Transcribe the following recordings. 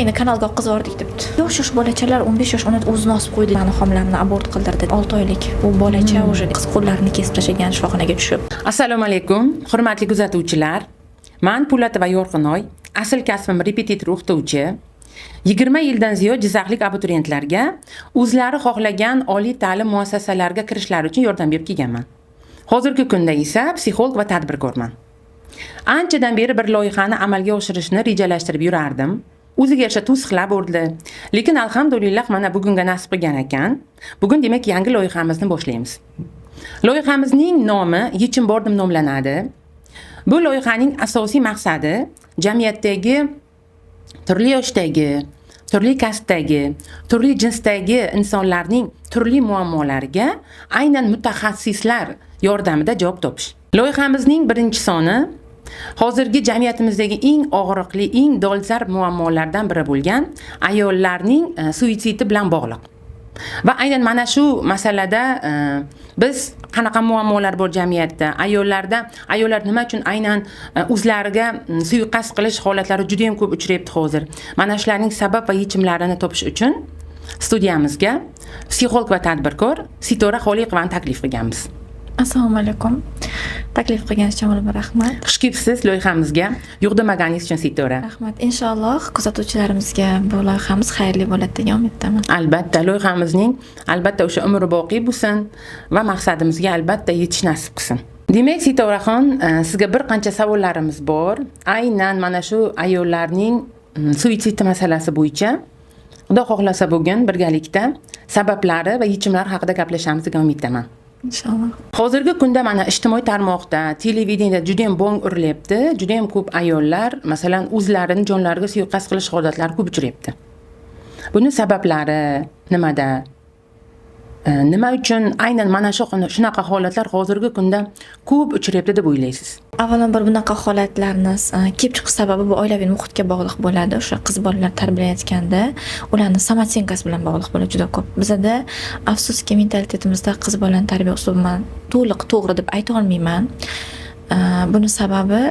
Bolangni kanalga oqizib yubordik debdi. Yosh yosh bolachalar, 15 yosh, ona o'zini osib qo'ydi. Mani homilamni abort qildirdi. 6 oylik u bolacha уже qiz qo'llarini kesib tashlagan, shifoxonaga tushib. Assalomu alaykum, hurmatli kuzatuvchilar. Man Po'latova Yorqinoy, asl kasbim repetitor o'qituvchi. 20 yildan ziyod jizzaxlik abituriyentlarga o'zlari xohlagan oliy ta'lim muassasalariga kirishlari uchun yordam berib kelganman. Hozirgi kunda esa psixolog va tadbirkorman. Anchadan beri bir loyihani amalga oshirishni rejalashtirib yurardim. O'ziga yarasha to'siqlar bo'ldi. Lekin alhamdulillah, mana bugunga nasib qilgan ekan. Bugun, demak, yangi loyihamizni boshlaymiz. Loyihamizning nomi "Yechim bor" deb nomlanadi. Bu loyihaning asosiy maqsadi jamiyatdagi turli yoshdagi, turli kasbdagi, turli jinsdagi insonlarning turli muammolariga aynan mutaxassislar yordamida javob topish. Loyihamizning birinchi soni hozirgi jamiyatimizdagi eng og'riqli, eng dolzarb muammolardan biri bo'lgan ayollarning suitsidi bilan bog'liq. Va aynan mana shu masalada biz qanaqa muammolar bor jamiyatda, ayollarda, ayollar nima uchun aynan o'zlariga suiqasd qilish holatlari juda ham ko'p uchrayapti hozir. Mana shularning sabab va yechimlarini topish uchun studiyamizga psixolog va tadbirkor Sitora Xoliqovani taklif qilganmiz. Assalomu alaykum. Taklif qilganingiz uchun bir rahmat. Xush kelibsiz loyihamizga. Yo'q demaganingiz uchun, Sitora. Rahmat. Inshaalloh, kuzatuvchilarimizga bu loyihamiz xayrli bo'ladi degan umiddaman. Albatta, loyihamizning albatta o'sha umri boqiy bo'lsin va maqsadimizga albatta yetish nasib qilsin. Demak, Sitoraxon, sizga bir qancha savollarimiz bor. Aynan mana shu ayollarning suitsid masalasi bo'yicha, Xudo xohlasa, bugun birgalikda sabablari va yechimlari haqida gaplashamiz degan umiddaman. Inshaalloh. Hozirgi kunda mana ijtimoiy tarmoqda, televideniyada juda ham bong urilyapti. Juda ham ko'p ayollar, masalan, o'zlarini jonlariga suiqasd qilish holatlari ko'p uchrayapti. Buni sabablari nimada? Nima uchun aynan mana shu shunaqa holatlar hozirgi kunda ko'p uchrayapti deb o'ylaysiz? Avvalambor, bunaqa holatlarni kelib chiqish sababi bu oilaviy muhitga bog'liq bo'ladi. O'sha qiz bolalar tarbiyalayotganda ularni самооценка si bilan bog'liq bo'ladi juda ko'p. Bizada, afsuski, mentalitetimizda qiz bolani tarbiya uslubi man to'liq to'g'ri deb ayta olmayman. Buni sababi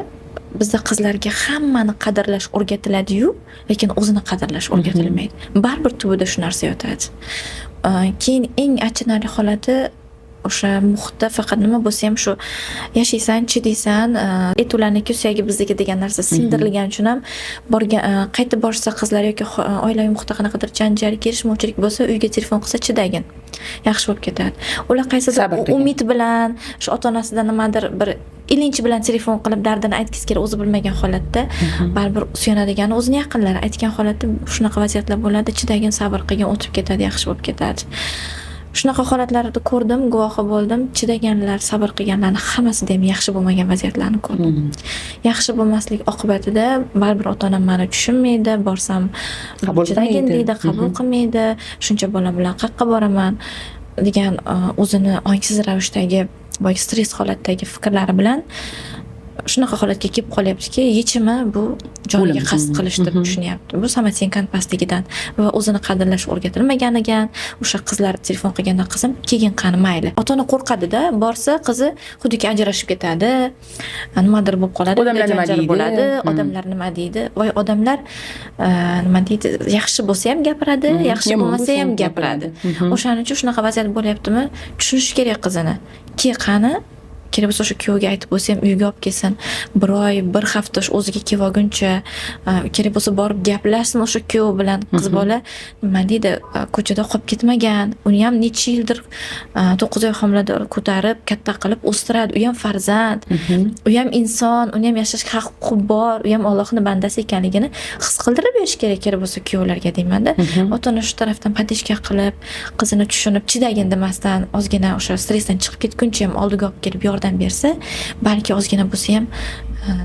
bizda qizlarga hammani qadrlash o'rgatiladi-yu, lekin o'zini qadrlash o'rgatilmaydi. Baribir tubida shu narsa yotadi. Keyin eng achinarli holati, o'sha muhitda faqat nima bo'lsa ham shu yashaysan, chidaysan, et ularniki, suyagi bizniki degan narsa singdirilgani uchun ham borgan, qaytib borsa qizlar yoki oilaviy muhitda qanaqadir janjal, kelishmovchilik bo'lsa, uyga telefon qilsa, chidagin, yaxshi bo'lib ketadi. Ular qaysidir Sabr qilgin. umid bilan, shu ota onasidan nimadir bir ilinj bilan telefon qilib dardini aytgisi kelib, o'zi bilmagan holatda baribir suyanadigani o'zini yaqinlari aytgan holatda shunaqa vaziyatlar bo'ladi: chidagin, sabr qilgin, o'tib ketadi, yaxshi bo'lib ketadi. Shunaqa holatlarni ko'rdim, guvohi bo'ldim. Chidaganlar, sabr qilganlarni hammasida ham yaxshi bo'lmagan vaziyatlarni ko'rdim. Yaxshi bo'lmaslik oqibatida baribir ota onam mani tushunmaydi, borsam Qabul chidagin qilmaydi. deydi, qabul qilmaydi, shuncha bola bilan qayerqa boraman degan o'zini ongsiz ravishdagi boyagi stress holatdagi fikrlari bilan shunaqa holatga kelib qolyaptiki, yechimi bu joniga O'lim. qasd qilish deb tushunyapti. Bu самооценка ni pastligidan va o'zini qadrlash o'rgatilmaganidan. O'sha qizlar telefon qilganda, qizim, keyin qani, mayli. Ota ona qo'rqadida, borsa qizi xuddiki ajrashib ketadi, nimadir bo'lib qoladi, Odamlar nima janjal deydi? bo'ladi, odamlar nima deydi? Voy, odamlar nima deydi? Yaxshi bo'lsa ham gapiradi, yaxshi Yomon bo'lmasa bo'lsa ham ham gapiradi. gapiradi. O'shaning uchun shunaqa vaziyat bo'lyaptimi, tushunish kerak qizini. Ke, qani, kerak bo'lsa o'sha kuyoviga aytib bo'lsa ham uyga olib kelsin. Bir oy, bir hafta o'sha o'ziga kelib olguncha, kerak bo'lsa borib gaplashsin o'sha kuyov bilan. Qiz bola, nima deydi, ko'chada qolib ketmagan. Uni ham necha yildir 9 oy homilador ko'tarib, katta qilib o'stiradi. U ham farzand, u ham inson, uni ham yashashga haq huquqi bor, u ham Allohni bandasi ekanligini his qildirib berish kerak kerak bo'lsa kuyovlarga deymanda. Ota ona shu tarafdan поддержка qilib, qizini tushunib, chidagin demasdan, ozgina o'sha stressdan chiqib ketguncha ham oldiga olib kelib yordam bersa, balki ozgina bo'lsa ham,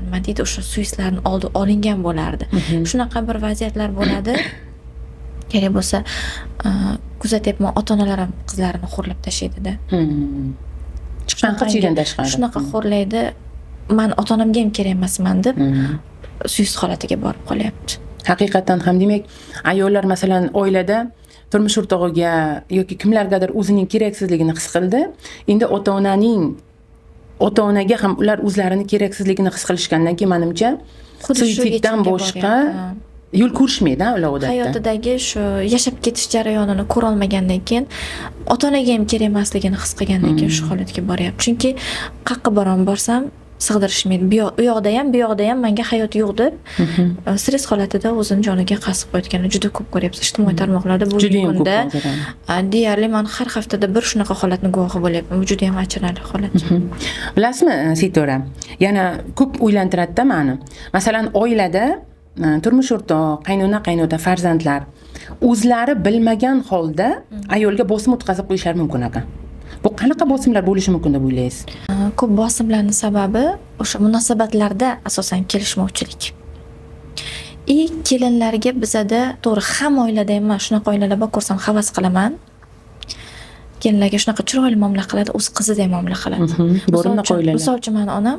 nima deydi, o'sha suitsidlarni oldi olingan bo'lardi. Shunaqa bir vaziyatlar bo'ladi. Kerak bo'lsa, kuzatyapman, ota onalar ham qizlarini xo'rlab tashlaydida. Chiqqan qichiydan tashqari. Shunaqa xo'rlaydi. Man ota onamga ham kerak emasman deb suitsid holatiga borib qolyapti. Haqiqatdan ham, demak, ayollar, masalan, oilada turmush o'rtog'iga yoki kimlargadir o'zining keraksizligini his qildi. Endi ota onaning ota onaga ham ular o'zlarini keraksizligini his qilishgandan keyin, manimcha, Xuddi shu suitsiddan yechimga boshqa boryapti. Yo'l ko'rishmaydi ular odatda. Hayotidagi shu yashab ketish jarayonini ko'rolmagandan keyin, ota onaga ham kerak emasligini his qilgandan keyin shu holatga boryapti. Chunki qayerqa boraman, borsam sig'dirishmaydi. Bu yoq, u yoqda ham, bu yoqda ham manga hayot yo'q deb stress holatida o'zini joniga qasd qilayotganini juda ko'p ko'ryapmiz ijtimoiy tarmoqlarda bugungi Judayam ko'p kunda. hozir ham. Deyarli man har haftada bir shunaqa holatni guvohi bo'lyapman. Bu juda ham achinarli holat. Bilasizmi, Sitora, yana ko'p o'ylantiradida mani. Masalan, oilada turmush o'rtoq, qaynona, qaynota, farzandlar o'zlari bilmagan holda ayolga bosim o'tkazib qo'yishlari mumkin ekan. Bu qanaqa bosimlar bo'lishi mumkin deb o'ylaysiz? Ko'p bosimlarni sababi o'sha munosabatlarda asosan kelishmovchilik. И kelinlarga bizada, to'g'ri, hamma oilada emas, shunaqa oilalar bor, ko'rsam havas qilaman. Kelinlarga shunaqa chiroyli muomala qiladi, o'z qizidek muomala qiladi. Bor Misol unaqa uchun, oilalar. misol uchun, mani onam,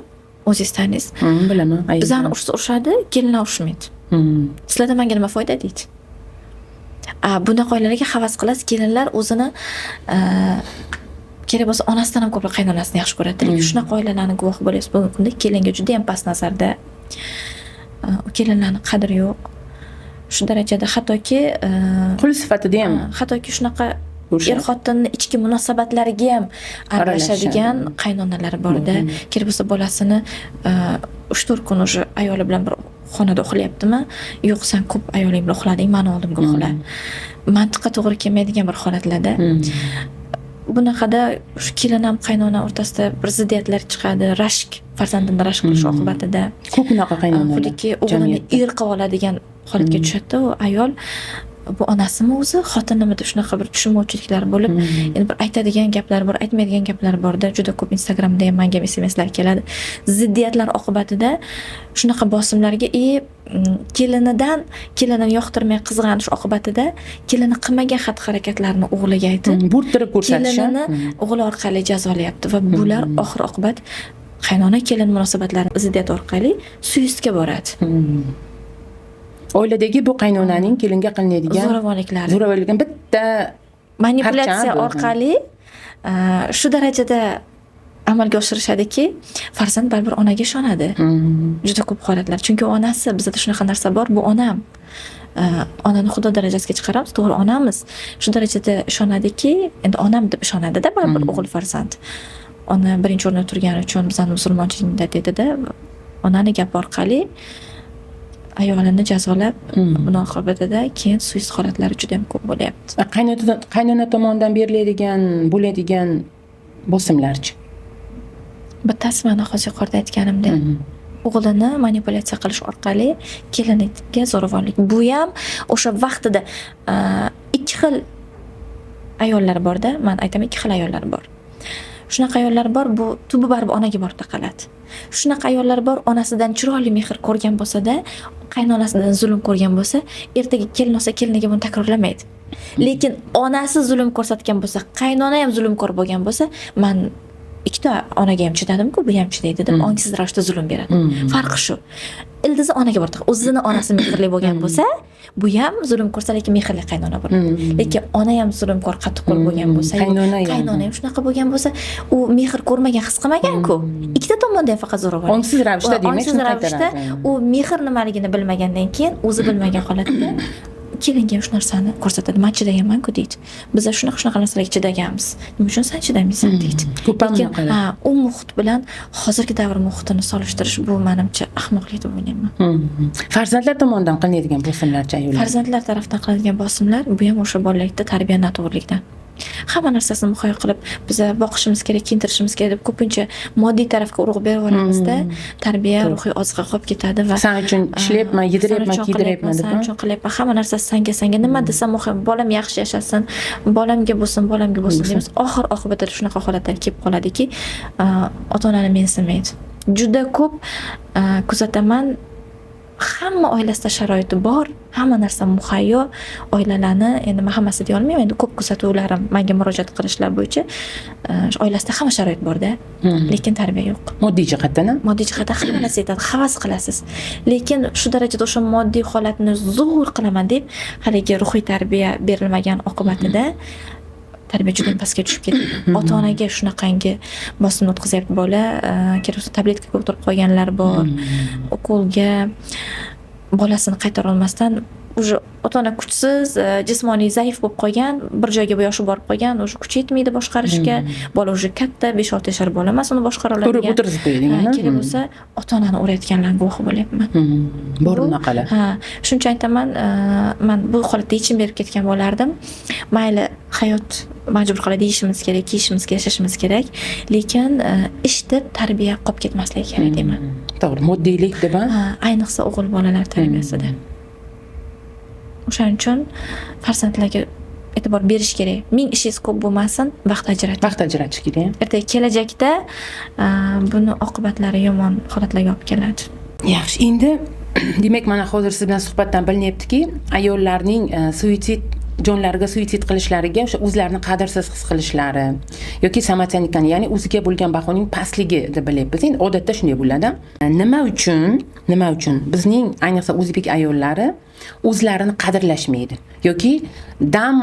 o'zingiz taniysiz. Bilaman. Bizani ursa urishadi, kelinlar urishmaydi. Sizlardan menga nima foyda deydi. A bunaqa oilalarga havas qilasiz, kelinlar o'zini kerak bo'lsa onasidan ham ko'proq qaynonasini yaxshi ko'radi. Lekin shunaqa oilalarni guvohi bo'lyapsiz bugungi kunda, kelinga juda ham past nazarda. U kelinlarni qadri yo'q. Shu darajada hattoki Qul sifatida ham hattoki shunaqa ko'rishadi. er xotinni ichki munosabatlariga ham aralashadigan Aralashadi. qaynonalar borda. Kerak bo'lsa bolasini 3-4 kun уже ayoli bilan bir xonada uxlayaptimi? Yo'q, sen ko'p ayoling bilan uxlading, mani oldimga uxla. Mantiqqa to'g'ri kelmaydigan bir holatlarda. Bunaqada shu kelin ham qaynona o'rtasida bir ziddiyatlar chiqadi, rashk, farzandini rashk qilish oqibatida. Ko'p unaqa qaynonalar Xuddiki o'g'lini jamiyatda. er qilib oladigan holatga tushadida u ayol. Bu onasimi o'zi, xotinimi deb shunaqa bir tushunmovchiliklar bo'lib, endi bir aytadigan gaplar bor, aytmaydigan gaplar borda. Juda ko'p Instagramda ham manga ham SMSlar keladi. Ziddiyatlar oqibatida shunaqa bosimlarga и kelinidan, kelinini yoqtirmay qizg'anish oqibatida kelini qilmagan xatti harakatlarni o'g'liga aytib, Bo'rttirib ko'rsatish. kelinini o'g'li orqali jazolayapti va bular oxir oqibat qaynona kelin munosabatlari ziddiyat orqali suisidga boradi. Oiladagi bu qaynonaning kelinga qilinadigan zo'ravonliklari, zo'ravonlikdan bitta manipulyatsiya parcha bu. Orqali shu darajada amalga oshirishadiki, farzand baribir onaga ishonadi. Juda ko'p holatlar. Chunki onasi, bizada shunaqa narsa bor, bu onam. Onani xudo darajasiga chiqaramiz, to'g'ri, onamiz. Shu darajada ishonadiki, endi onam deb ishonadida baribir o'g'il farzand. Ona birinchi o'rinda turgani uchun bizani musulmonchilikda dedida, onani gapi orqali ayolini jazolab, buni oqibatida keyin suisid holatlari juda ham ko'p bo'lyapti. Qaynona tomonidan beriladigan, bo'ladigan bosimlarchi? Bittasi mana hozir yuqorida aytganimdek, o'g'lini manipulyatsiya qilish orqali keliniga zo'ravonlik. Bu ham o'sha vaqtida ikki xil ayollar borda, man aytaman, ikki xil ayollar bor. Shunaqa ayollar bor, bu tubi baribir onaga borib taqaladi. Shunaqa ayollar bor, onasidan chiroyli mehr ko'rgan bo'lsa-da, qaynonasidan zulm ko'rgan bo'lsa, ertaga kelin olsa, keliniga buni takrorlamaydi. Lekin onasi zulm ko'rsatgan bo'lsa, qaynona ham zulmkor bo'lgan bo'lsa, man ikkita onaga ham chidadimku, bu ham chidaydi deb ongsiz ravishda zulm beradi. Farqi shu. Ildizi onaga borib, o'zini onasi mehrli bo'lgan bo'lsa, bu ham zulm ko'rsa, lekin mehrli qaynona bo'ladi. Lekin ona ham zulmkor, qattiqqo'l bo'lgan bo'lsa, Qaynona ham. Qaynona ham shunaqa bo'lgan bo'lsa, u mehr ko'rmagan, his qilmagan-ku. Ikkita tomonda ham faqat zo'ravonlik. Ongsiz ravishda, demak, Ongsiz shuni ravishda qaytaradi. U mehr nimaligini bilmagandan keyin, o'zi bilmagan holatda kelinga ham shu narsani ko'rsatadi. Man chidaganman-ku deydi. Biza shunaqa shunaqa narsalarga chidaganmiz. Nima uchun sen chidamaysan deydi. Ko'p ham Lekin bunaqalar. ha, u muhit bilan hozirgi davr muhitini solishtirish bu manimcha ahmoqlik deb o'ylayman. Farzandlar tomonidan qilinadigan bosimlarchi ayollar? Farzandlar tarafdan qilinadigan bosimlar, bu ham o'sha bolalikda tarbiya noto'g'rilikdan. Hamma narsasini muhayyo qilib, biza boqishimiz kerak, kiyintirishimiz kerak deb ko'pincha moddiy tarafga urg'u berib yuboramizda, tarbiya, ruhiy oziqa qolib ketadi va San uchun ishlayapman, yediryapman, san uchun kiydiryapman qilyapman, deb. san uchun qilyapman, hamma narsasi sanga, sanga, nima desam muhim, bolam yaxshi yashasin, bolamga bo'lsin, bolamga bo'lsin deymiz. Oxir oqibatida shunaqa holatlar kelib qoladiki, ota onani mensimaydi. Juda ko'p kuzataman, hamma oilasida sharoiti bor, hamma narsa muhayyo oilalarni, endi man hammasi deya olmayman, endi ko'p kuzatuvlarim, manga murojaat qilishlar bo'yicha, oilasida hamma sharoit borda, lekin tarbiya yo'q. Moddiy jihatdan ham. Moddiy jihatdan hamma narsa yetadi, havas qilasiz. Lekin shu darajada o'sha moddiy holatni zo'r qilaman deb haligi ruhiy tarbiya berilmagan oqibatida tarbiya juda pastga tushib ketadi. Ota onaga shunaqangi bosimni o'tkazyapti bola, kerak bo'lsa tabletkaga o'tirib qolganlar bor, ukolga. Bolasini qaytara olmasdan, уже ota ona kuchsiz, jismoniy zaif bo'lib qolgan, bir joyga yoshi borib qolgan, уже kuchi yetmaydi boshqarishga. Bola уже katta, 5-6 yashar bola emas uni boshqara Urib oladigan. o'tirg'izib qo'yadi. Ha, kerak bo'lsa, ota onani urayotganlarni guvohi bo'lyapman. Bor bunaqalar. Ha, shuning uchun aytaman, man bu holatda yechim berib ketgan bo'lardim. Mayli, hayot majbur qiladi, yeyishimiz kerak, kiyishimiz kerak, yashashimiz kerak, lekin ish deb tarbiya qolib ketmasligi kerak deyman. To'g'ri, moddiylik deb, a? Ha, ayniqsa o'g'il bolalar tarbiyasida. O'shaning uchun farzandlarga e'tibor berish kerak. Ming ishingiz ko'p bo'lmasin, vaqt ajrating. Vaqt ajratish kerak. Ertaga kelajakda buni oqibatlari yomon holatlarga olib keladi. Yaxshi, endi demak, mana hozir siz bilan suhbatdan bilinyaptiki, ayollarning suitsid, jonlariga suitsid qilishlariga o'sha o'zlarini qadrsiz his qilishlari yoki самооценка ni, ya'ni o'ziga bo'lgan bahoning pastligi deb bilyapmiz. Endi odatda shunday bo'ladi. Nima uchun bizning, ayniqsa, o'zbek ayollari o'zlarini qadrlashmaydi yoki dam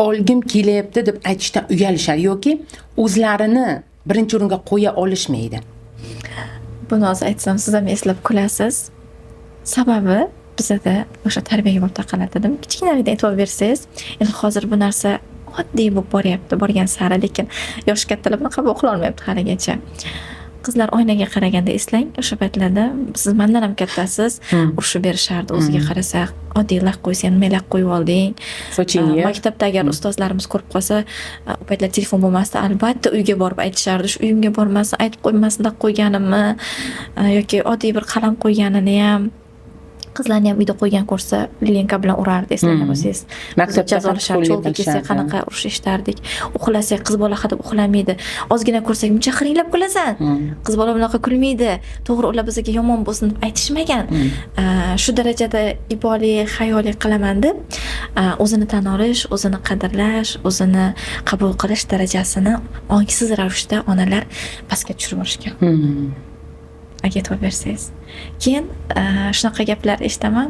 olgim kelyapti deb aytishdan uyalishadi yoki o'zlarini birinchi o'ringa qo'ya olishmaydi? Buni hozir aytsam, siz ham eslab kulasiz. Sababi bizada o'sha tarbiyaga borib taqaladi dedim. Kichkinalikdan e'tibor bersangiz, endi hozir bu narsa oddiy bo'lib boryapti borgan sari, lekin yoshi kattalar buni qabul qilolmayapti haligacha. Qizlar oynaga qaraganda, eslang, o'sha paytlarda siz mandan ham kattasiz, urishib berishardi. O'ziga qarasa, oddiy laq qo'ysa ham, "Nima laq qo'yib olding?" Sochingni. Maktabda agar ustozlarimiz ko'rib qolsa, u paytlar telefon bo'lmasdi, albatta uyga borib aytishardi. Shu uyimga bormasin, aytib qo'ymasin laq qo'yganimni yoki oddiy bir qalam qo'yganini ham. Qizlarni ham uyda qo'ygan ko'rsa, линейка bilan urardi, eslagan bo'lsangiz. Maktabda jazolashardi. qattiq Cho'lga kelsak, qilishardi. qanaqa urush eshitardik. Uxlasak, qiz bola hadeb uxlamaydi. Ozgina ko'rsak, muncha hiringlab kulasan. Qiz bola bunaqa kulmaydi. To'g'ri, ular bizga yomon bo'lsin deb aytishmagan. Shu darajada iboli, hayoli qilaman deb, o'zini tan olish, o'zini qadrlash, o'zini qabul qilish darajasini ongsiz ravishda onalar pastga tushirib yuborishgan. Agar e'tibor bersangiz. Keyin shunaqa gaplar eshitaman.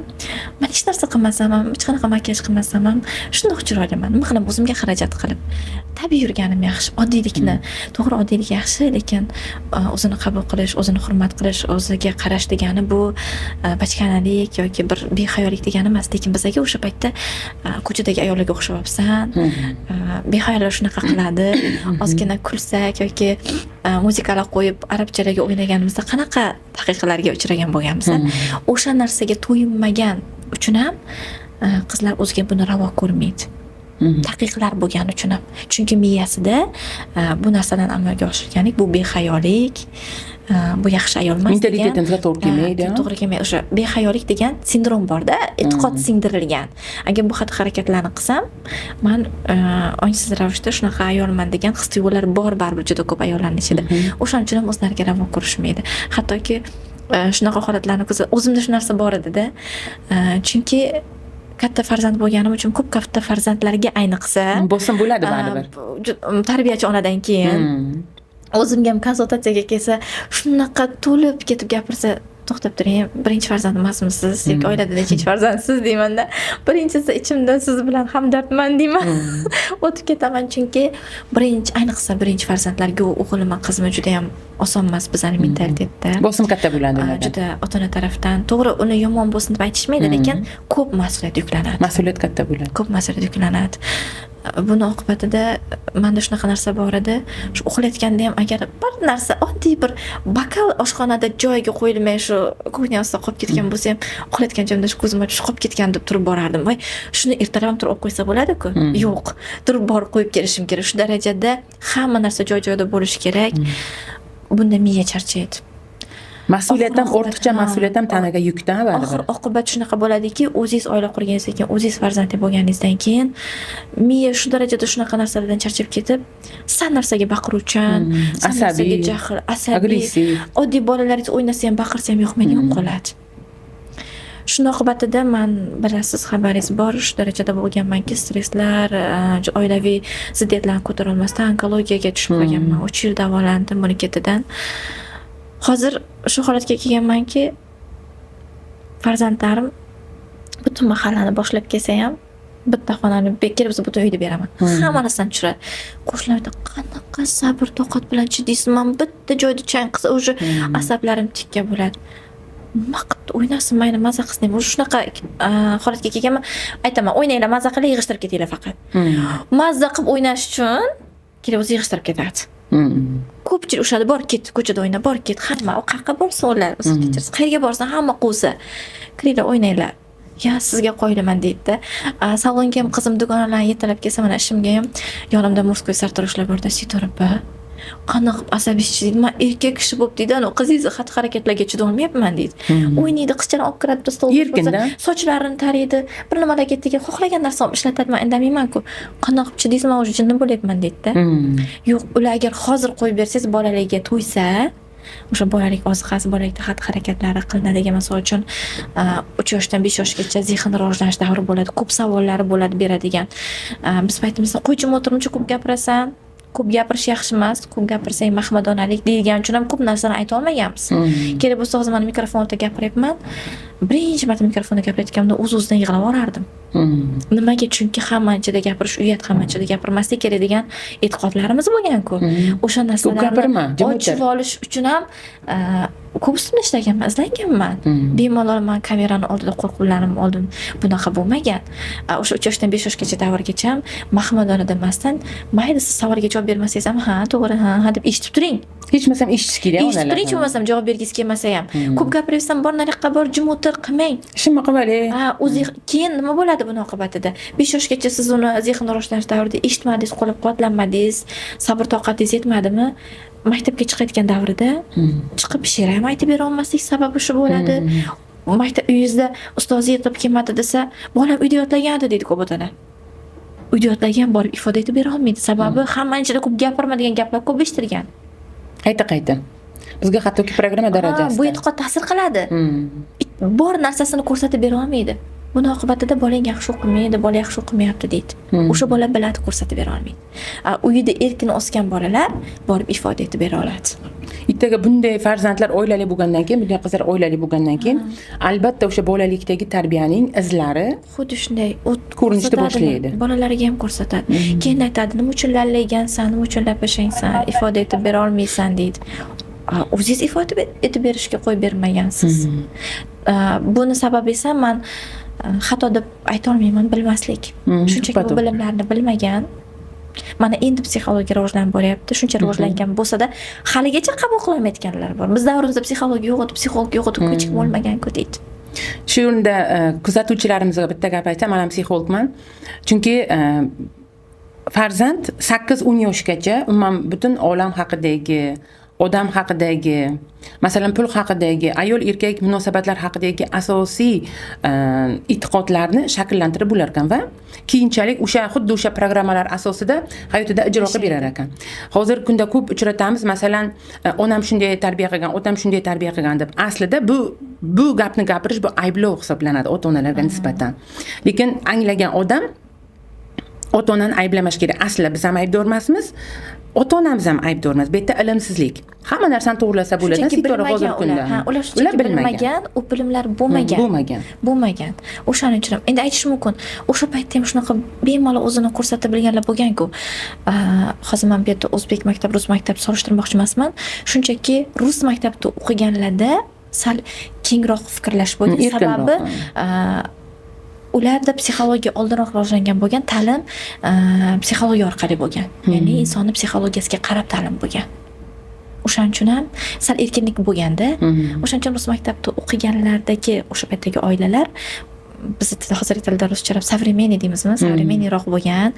Man hech narsa qilmasam ham, hech qanaqa makiyaj qilmasam ham shundoq chiroyliman. Nima qilaman o'zimga xarajat qilib? Tabiiy yurganim yaxshi. Oddiylikni, to'g'ri, oddiylik yaxshi, lekin o'zini qabul qilish, o'zini hurmat qilish, o'ziga qarash degani bu bachkanalik yoki bir behayolik degani emas. Lekin bizaga o'sha paytda ko'chadagi ayollarga o'xshabyapsan. Behayolar shunaqa qiladi. Ozgina kulsak yoki muzikalar qo'yib arabchalarga o'ynaganimizda qanaqa taqiqlarga uchragan bo'lganmiz. O'sha narsaga to'yinmagan uchun ham qizlar o'ziga buni ravo ko'rmaydi. Taqiqlar bo'lgani uchun ham. Chunki miyasida bu narsadan amalga oshirganlik, bu behayolik, bu yaxshi ayol emas degan. Mentalitetimizga to'g'ri kelmaydi. Ha, to'g'ri kelmaydi. O'sha behayolik degan sindrom borda, e'tiqod singdirilgan. Agar bu xatti harakatlarni qilsam, man ongsiz ravishda shunaqa ayolman degan his tuyg'ular bor baribir juda ko'p ayollarning ichida. O'shaning uchun ham o'zlariga ravo ko'rishmaydi. Hattoki shunaqa holatlarni o'zimda shu narsa bor edida. Chunki katta farzand bo'lganim uchun ko'p katta farzandlarga, ayniqsa, Bosim bo'ladi baribir. Tarbiyachi onadan keyin o'zimga ham konsultatsiyaga kelsa, shunaqa to'lib ketib gapirsa, "To'xtab turing, birinchi farzand emasmisiz yoki oilada nechinchi farzandsiz?" deymanda. Birinchisi, ichimda siz bilan hamdardman deyman. O'tib ketaman, chunki birinchi, ayniqsa birinchi farzandlarga, o'g'ilmi, qizmi, judayam oson emas bizani mentalitetda. Bosim katta bo'ladi ularda. Juda ota ona tarafdan, to'g'ri, uni yomon bo'lsin deb aytishmaydi, lekin ko'p mas'uliyat yuklanadi. Mas'uliyat katta bo'ladi. Ko'p mas'uliyat yuklanadi. Buni oqibatida manda shunaqa narsa bor edi, shu uxlayotganda ham agar bir narsa, oddiy bir bokal oshxonada joyiga qo'yilmay, shu кухня ostida qolib ketgan bo'lsa ham, uxlayotgan joyimda shu ko'zim ochib, qolib ketgan deb turib borardim. Voy, shuni ertalab ham turib olib qo'ysa bo'ladi-ku. Yo'q, turib borib qo'yib kelishim kerak. Shu darajada hamma narsa joy joyida bo'lishi kerak. Bunda miya charchaydi. Mas'uliyat ham Oxir ortiqcha oqibat, ha. mas'uliyat ham tanaga yukda Oxir baribir. oqibat shunaqa bo'ladiki, o'zingiz oila qurganingizdan keyin, o'zingiz farzandli bo'lganingizdan keyin miya shu darajada shunaqa narsalardan charchab ketib, sal narsaga baqiruvchan, sal narsaga Asabiy, jahl, asabiy, agressiv. Oddiy bolalaringiz o'ynasa ham, baqirsa ham yoqmaydigan bo'lib qoladi. Shuni oqibatida man, bilasiz, xabaringiz bor, shu darajada bo'lganmanki, stresslar, oilaviy ziddiyatlarni ko'tara olmasdan onkologiyaga tushib qolganman. 3 yil davolandim buni ketidan. Hozir shu holatga kelganmanki, farzandlarim butun mahallani boshlab kelsa ham, bitta xonani kerak bo'lsa butun uyni beraman. Hamma narsani tushiradi. Qo'shnilar aytadi, "Qanaqa sabr toqat bilan chidaysiz? Man bitta joyda chang qilsa, уже asablarim tikka bo'ladi." Nima qilibdi, o'ynasin, mayli, maza qilsin. Уже shunaqa holatga kelganman, aytaman: "O'ynanglar, maza qilinglar, yig'ishtirib ketinglar faqat". Mazza qilib o'ynash uchun kerak bo'lsa yig'ishtirib ketadi. Ko'pchilik ushadi: "Bor, ket, ko'chada o'yna, bor, ket". Hamma u qayerqa borsin ular, o'zi kechirsin, qayerga borsin, hamma quvsa. "Kiringlar, o'ynanglar, ya sizga qoyilman", deydida. Salonga ham qizim dugonalarni yetalab kelsa, mana ishimga ham yonimda мужской sartaroshlar borda: "Sitora opa, qanaqa qilib asabiy", deydi. "Man erkak kishi bo'lib", deydi, "anavi qizingizni xatti harakatlariga chidolmayapman", deydi. O'ynaydi, qizchani olib kiradi, bitta stolga. Erkinda. Sochlarini taraydi, bir nimalarga tegan, xohlagan narsani olib ishlatadi. Man indamaymanku, "Qanaqa qilib chidaysiz, man уже jinni bo'lyapman", deydida. Yo'q, ular agar hozir qo'yib bersangiz, bolaligiga to'ysa, o'sha bolalik oziqasi, bolalikda xatti harakatlari qilinadigan, misol uchun, 3 yoshdan 5 yoshgacha zehn rivojlanish davri bo'ladi, ko'p savollari bo'ladi beradigan. Biz paytimizda "Qo'y, jim o'tirguncha, ko'p gapirasan, ko'p gapirish yaxshi emas, ko'p gapirsang mahmadonalik", deyilgani uchun ham ko'p narsani aytolmaganmiz. Kerak bo'lsa, hozir mana mikrofon oldida gapiryapman, birinchi marta mikrofonda gapirayotganimda o'z o'zidan yig'lab yuborardim. Nimaga? Chunki hammani ichida gapirish uyat, hammani ichida gapirmaslik kerak degan e'tiqodlarimiz bo'lganku. O'sha narsalarni Gapirma, jim o'tir. ochib olish uchun ham ko'p ustida ishlaganman, izlanganman. Bemalol man kamerani oldida qo'rquvlarim oldin bunaqa bo'lmagan. O'sha 3 yoshdan 5 yoshgacha davrgacha ham mahmadona demasdan, mayli, siz savolga javob bermasangiz ham, "Ha, to'g'ri, ha, ha" deb eshitib turing. Hech bo'lmasam eshitish kerak Eshitib onalar. turing, hech bo'lmasam javob bergisi kelmasa ham. Ko'p gapiryapsan, bor nariyoqqa bor, jim o'tir, qilmang. Shimma qilib olay. Ha, o'zi keyin nima bo'ladi buni oqibatida? 5 yoshgacha siz uni zehn rivojlanish davrida eshitmadingiz, qo'llab quvvatlanmadingiz, sabr toqatingiz yetmadimi? Maktabga chiqayotgan davrida chiqib she'r ham aytib bera olmaslik sababi shu bo'ladi. Maktab, uyingizda ustozi yetib kelmadi desa, "Bolam uyda yodlagandi", deydi ko'p ota. Uyda yodlagan, borib ifoda etib bera olmaydi. Sababi hammani ichida ko'p gapirma degan gaplar ko'p eshitilgan. Qayta qayta. Bizga hattoki programma Ha, darajasida. bu e'tiqod ta'sir qiladi. Bor narsasini ko'rsatib bera olmaydi. Buni oqibatida bolang yaxshi o'qimaydi, bola yaxshi o'qimayapti deydi. O'sha bola biladi, ko'rsatib bera olmaydi. Uyida erkin o'sgan bolalar borib ifoda etib bera oladi. Ertaga bunday farzandlar oilali bo'lgandan keyin, bunday qizlar oilali bo'lgandan keyin, albatta o'sha bolalikdagi tarbiyaning izlari Xuddi shunday ko'rinishni ko'rsatadimi? boshlaydi. Bolalariga ham ko'rsatadi. Keyin aytadi: "Nima uchun lallaygansan, nima uchun lapashangsan, ifoda etib bera olmaysan", deydi. O'zingiz ifoda etib berishga qo'yib bermagansiz. Buni sababi esa man xato deb aytolmayman, bilmaslik. Shunchaki bu to'ppa-to'g'ri. bilimlarni bilmagan. Mana endi psixologiya rivojlanib boryapti. Shuncha rivojlangan bo'lsa-da, haligacha qabul qilolmayotganlar bor. "Biz davrimizda psixologiya yo'q edi, psixolog yo'q edi, hech kim bo'lmagan-ku", deydi. Shu o'rinda kuzatuvchilarimizga bitta gap aytsam, man ham psixologman. Chunki farzand 8-10 yoshgacha umuman butun olam haqidagi, odam haqidagi, masalan, pul haqidagi, ayol erkak munosabatlar haqidagi asosiy e'tiqodlarni shakllantirib bo'lar ekan va keyinchalik o'sha, xuddi o'sha programmalar asosida hayotida ijro qilib berar ekan. Hozirgi kunda ko'p uchratamiz, masalan, onam shunday tarbiya qilgan, otam shunday tarbiya qilgan deb. Aslida bu gapni gapirish bu ayblov hisoblanadi ota onalarga nisbatan. Lekin anglagan odam ota onani ayblamash kerak. Aslida biz ham aybdor emasmiz, ota onamiz ham aybdor emas. Bu yerda ilmsizlik. Hamma narsani to'g'rilasa bo'ladi. Shunchaki Sitora, bilmagan hozirgi kunda. ular. Ha, ular shunchaki bilmagan, u bilimlar bo'lmagan. Bo'lmagan. Bo'lmagan. O'shaning uchun ham endi aytish mumkin. O'sha paytda ham shunaqa bemalol o'zini ko'rsata bilganlar bo'lgan-ku. Hozir man bu yerda o'zbek maktab, rus maktab solishtirmoqchi emasman. Shunchaki rus maktabida o'qiganlarda sal kengroq fikrlash bo'lgan. Erkinroq, Sababi ularda psixologiya oldinroq rivojlangan bo'lgan, ta'lim psixologiya orqali bo'lgan. Ya'ni insonni psixologiyasiga qarab ta'lim bo'lgan. O'shaning uchun ham sal erkinlik bo'lganda, o'shaning uchun rus maktabida o'qiganlardagi o'sha paytdagi oilalar, bizni tilda, hozirgi tilda ruschalab современный deymizmi, современный roq bo'lgan,